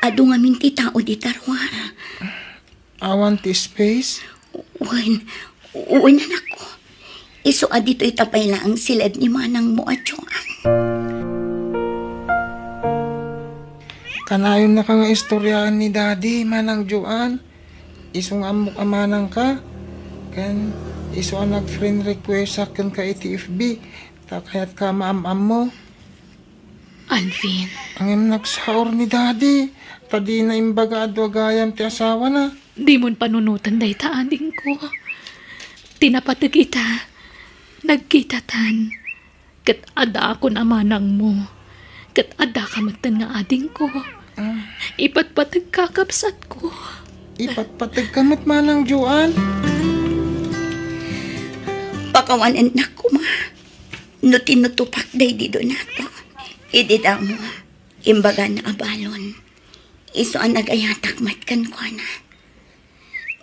Adu ngamin ti tao dita ruar. Awan ti space? Wen, wen, anakko. Isu a ditoy ta pay laeng siled ni manangmo a Joan. Kanayonnaka nga istoryaen ni Daddy, Manang Joan. Isu nga ammok a manangka. Ken isu a nag-friend requestak kenka iti F B. Ta kayatka a maam-ammo. Alvin. Ngem nagsaor ni Daddy, ta dina imbaga a adu a gayam ti asawana. Dimon panunoten dayta, adingko. Ti napateg ita, nagkitatan. Ket addaakon a manangmo. Ket addaka metten nga adingko. Ah. Ipatpategka, kabsatko. Ipatpategka met, Manang Joan. Pakawanennak koma. No tinutupak daydi Donato, idi damo, imbagana a balon. Isu a nagayatak met kenkuana.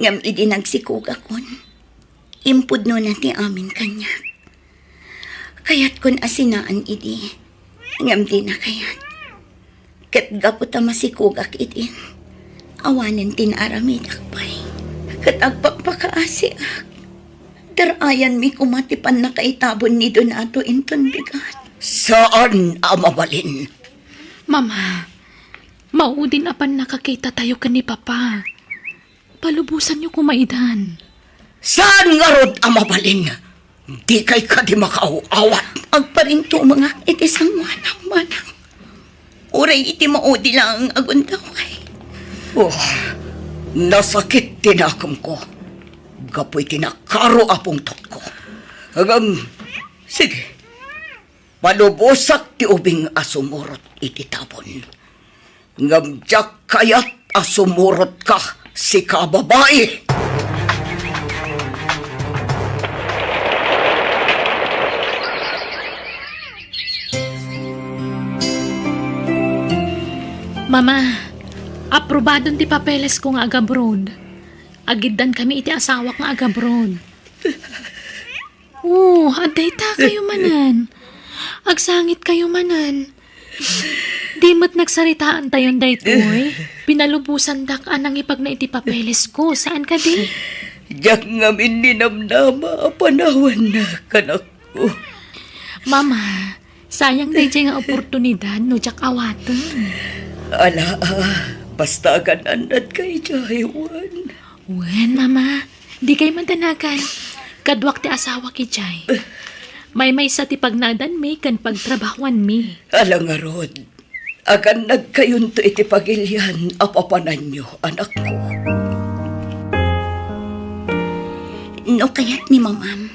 Ngem idi nagsikogakon, impudnona ti amin kaniak. Kayatkon a sinaan idi, ngem dina kayat. Ket gapu ta masikogak idin, awanen ti naaramidak pay. Ket agpakpakaasiak. Dar-ayanmi koma ti pannakaitabon ni Donato inton bigat. Saan a mabalin. Mama, maudin a pannakakitatayo ken ni Papa. Palubosanyo koma idan. Saan ngarud a mabalin? Dikay kadi makaaw-awat. Agparintumengak iti sangoanam, manang. Uray iti maudi laeng a gundaway. Oh, nasakit ti nakemko. Gapu iti nakaro a pungtotko. Ngem, sige, palubosak ti ubing a sumurot iti tabon. Ngem diak kayat a sumurotka, sika a babai! Mama, aprobadon ti papelesko nga agabroad. Agiddankami iti asawak nga agabroad. Oh, adda ita kayo manen. Agsangit kayo manen. Di met nagsaritaantayon daytoy. Pinalubosandak a nangipagna iti papelesko, saan kadi? Diak ngamin ninamnama a panawanna, kanakko. Mama, sayang daydiay nga oportunidad no diak awaten. Ala, ah, basta agan-annadka idiay, wen. Wen, Mama. Dikay madanagan. Kaduak ti asawak idiay. Maymaysa ti pagnaedanmi ken pagtrabahoanmi. Ala ngarud, agannadkayonto iti pagilian a papananyo, anakko. No kayat ni Mamam,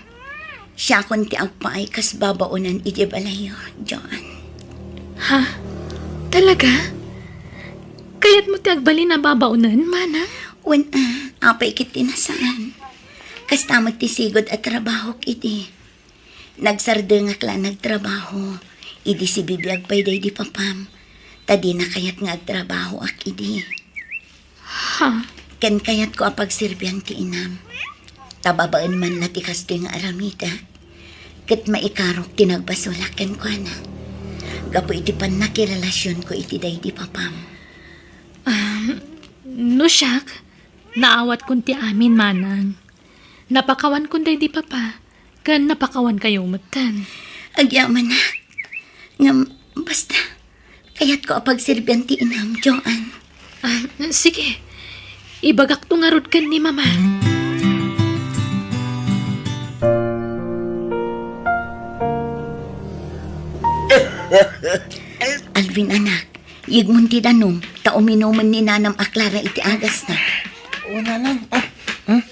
siakon ti agpaay kas babaonan idiay balayyo, Joan. Ha? Talaga? Kayatmo ti agbalin a babaonen, Manang? Wen a, apay ket ti nasaan. Kasta met ti sigud a trabahok idi. Nagsardengak la nagtrabaho, idi sibibiag pay daydi papam, ta dina kayat nga agtrabahoak idi. Ha? Ken kayatko a pagserbian ti inam. Ta babaen man la ti kastoy nga aramidek, ket maikarok ti nagbasolak kenkuana. Gapu iti pannakirelasionko iti daydi papam. Um, no siak, naawatkon ti amin, Manang. Napakawankon daydi papa, ken napakawankayo metten. Agyamanak. Ngem, basta, kayatko a pagserbian ti inam, Joan. Ah, sige. Ibagakto ngarud ken ni Mama. Alvin, anak, yegmon ti danum, ta uminomen ni Nanam a Clara iti agasna. O, Nanang, ah, hmm?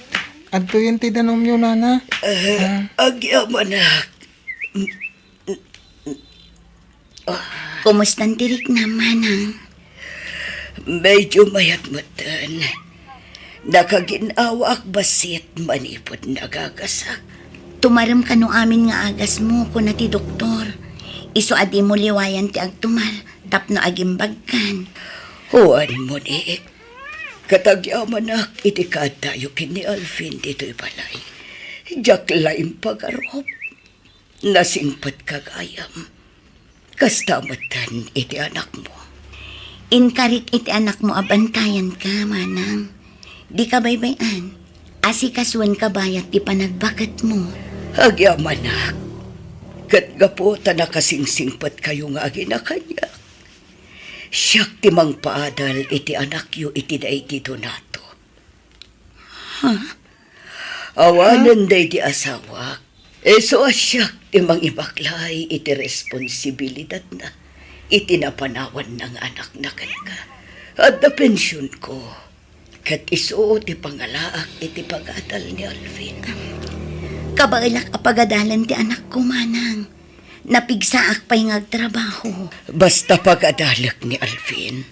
Adtoyen ti danumyo, Nana. Ah, ah. Agyamanak. Kumustan ti riknam, Manang? Medyo mayat metten. Nakagin-awaak bassit manipud nagagasak. Tumarem kano amin nga agasmo, kuna ti doktor. Isu a dimo liwayan ti agtumar tapno agimbagkan. Wen, Monique. Ket agyamanak iti kaaddayo ken ni Alvin ditoy balay. Diak la impagarup. Nasingpetka gayam. Kasta metten iti anakmo. Inkarik iti anakmo a bantayanka, manang. Dika baybay-an. Asikasuenka bayat ti panagbaketmo. Agyamanak. Ket gapu ta nakasingsingpetkayo nga agina kaniak, siak ti mangpaadal iti anakyo iti daydi Donato. Ha? Awanen daydi asawak. Isu a siak ti mangibaklay iti responsibilidatna iti napanawanna nga anakna kenka. Adda pensionko. Ket isu ti pangalaak iti pagadal ni Alvin. Kabaelak a pagadalen ti anakko, manang. Napigsaak pay nga agtrabaho. Basta pagadalek ni Alvin.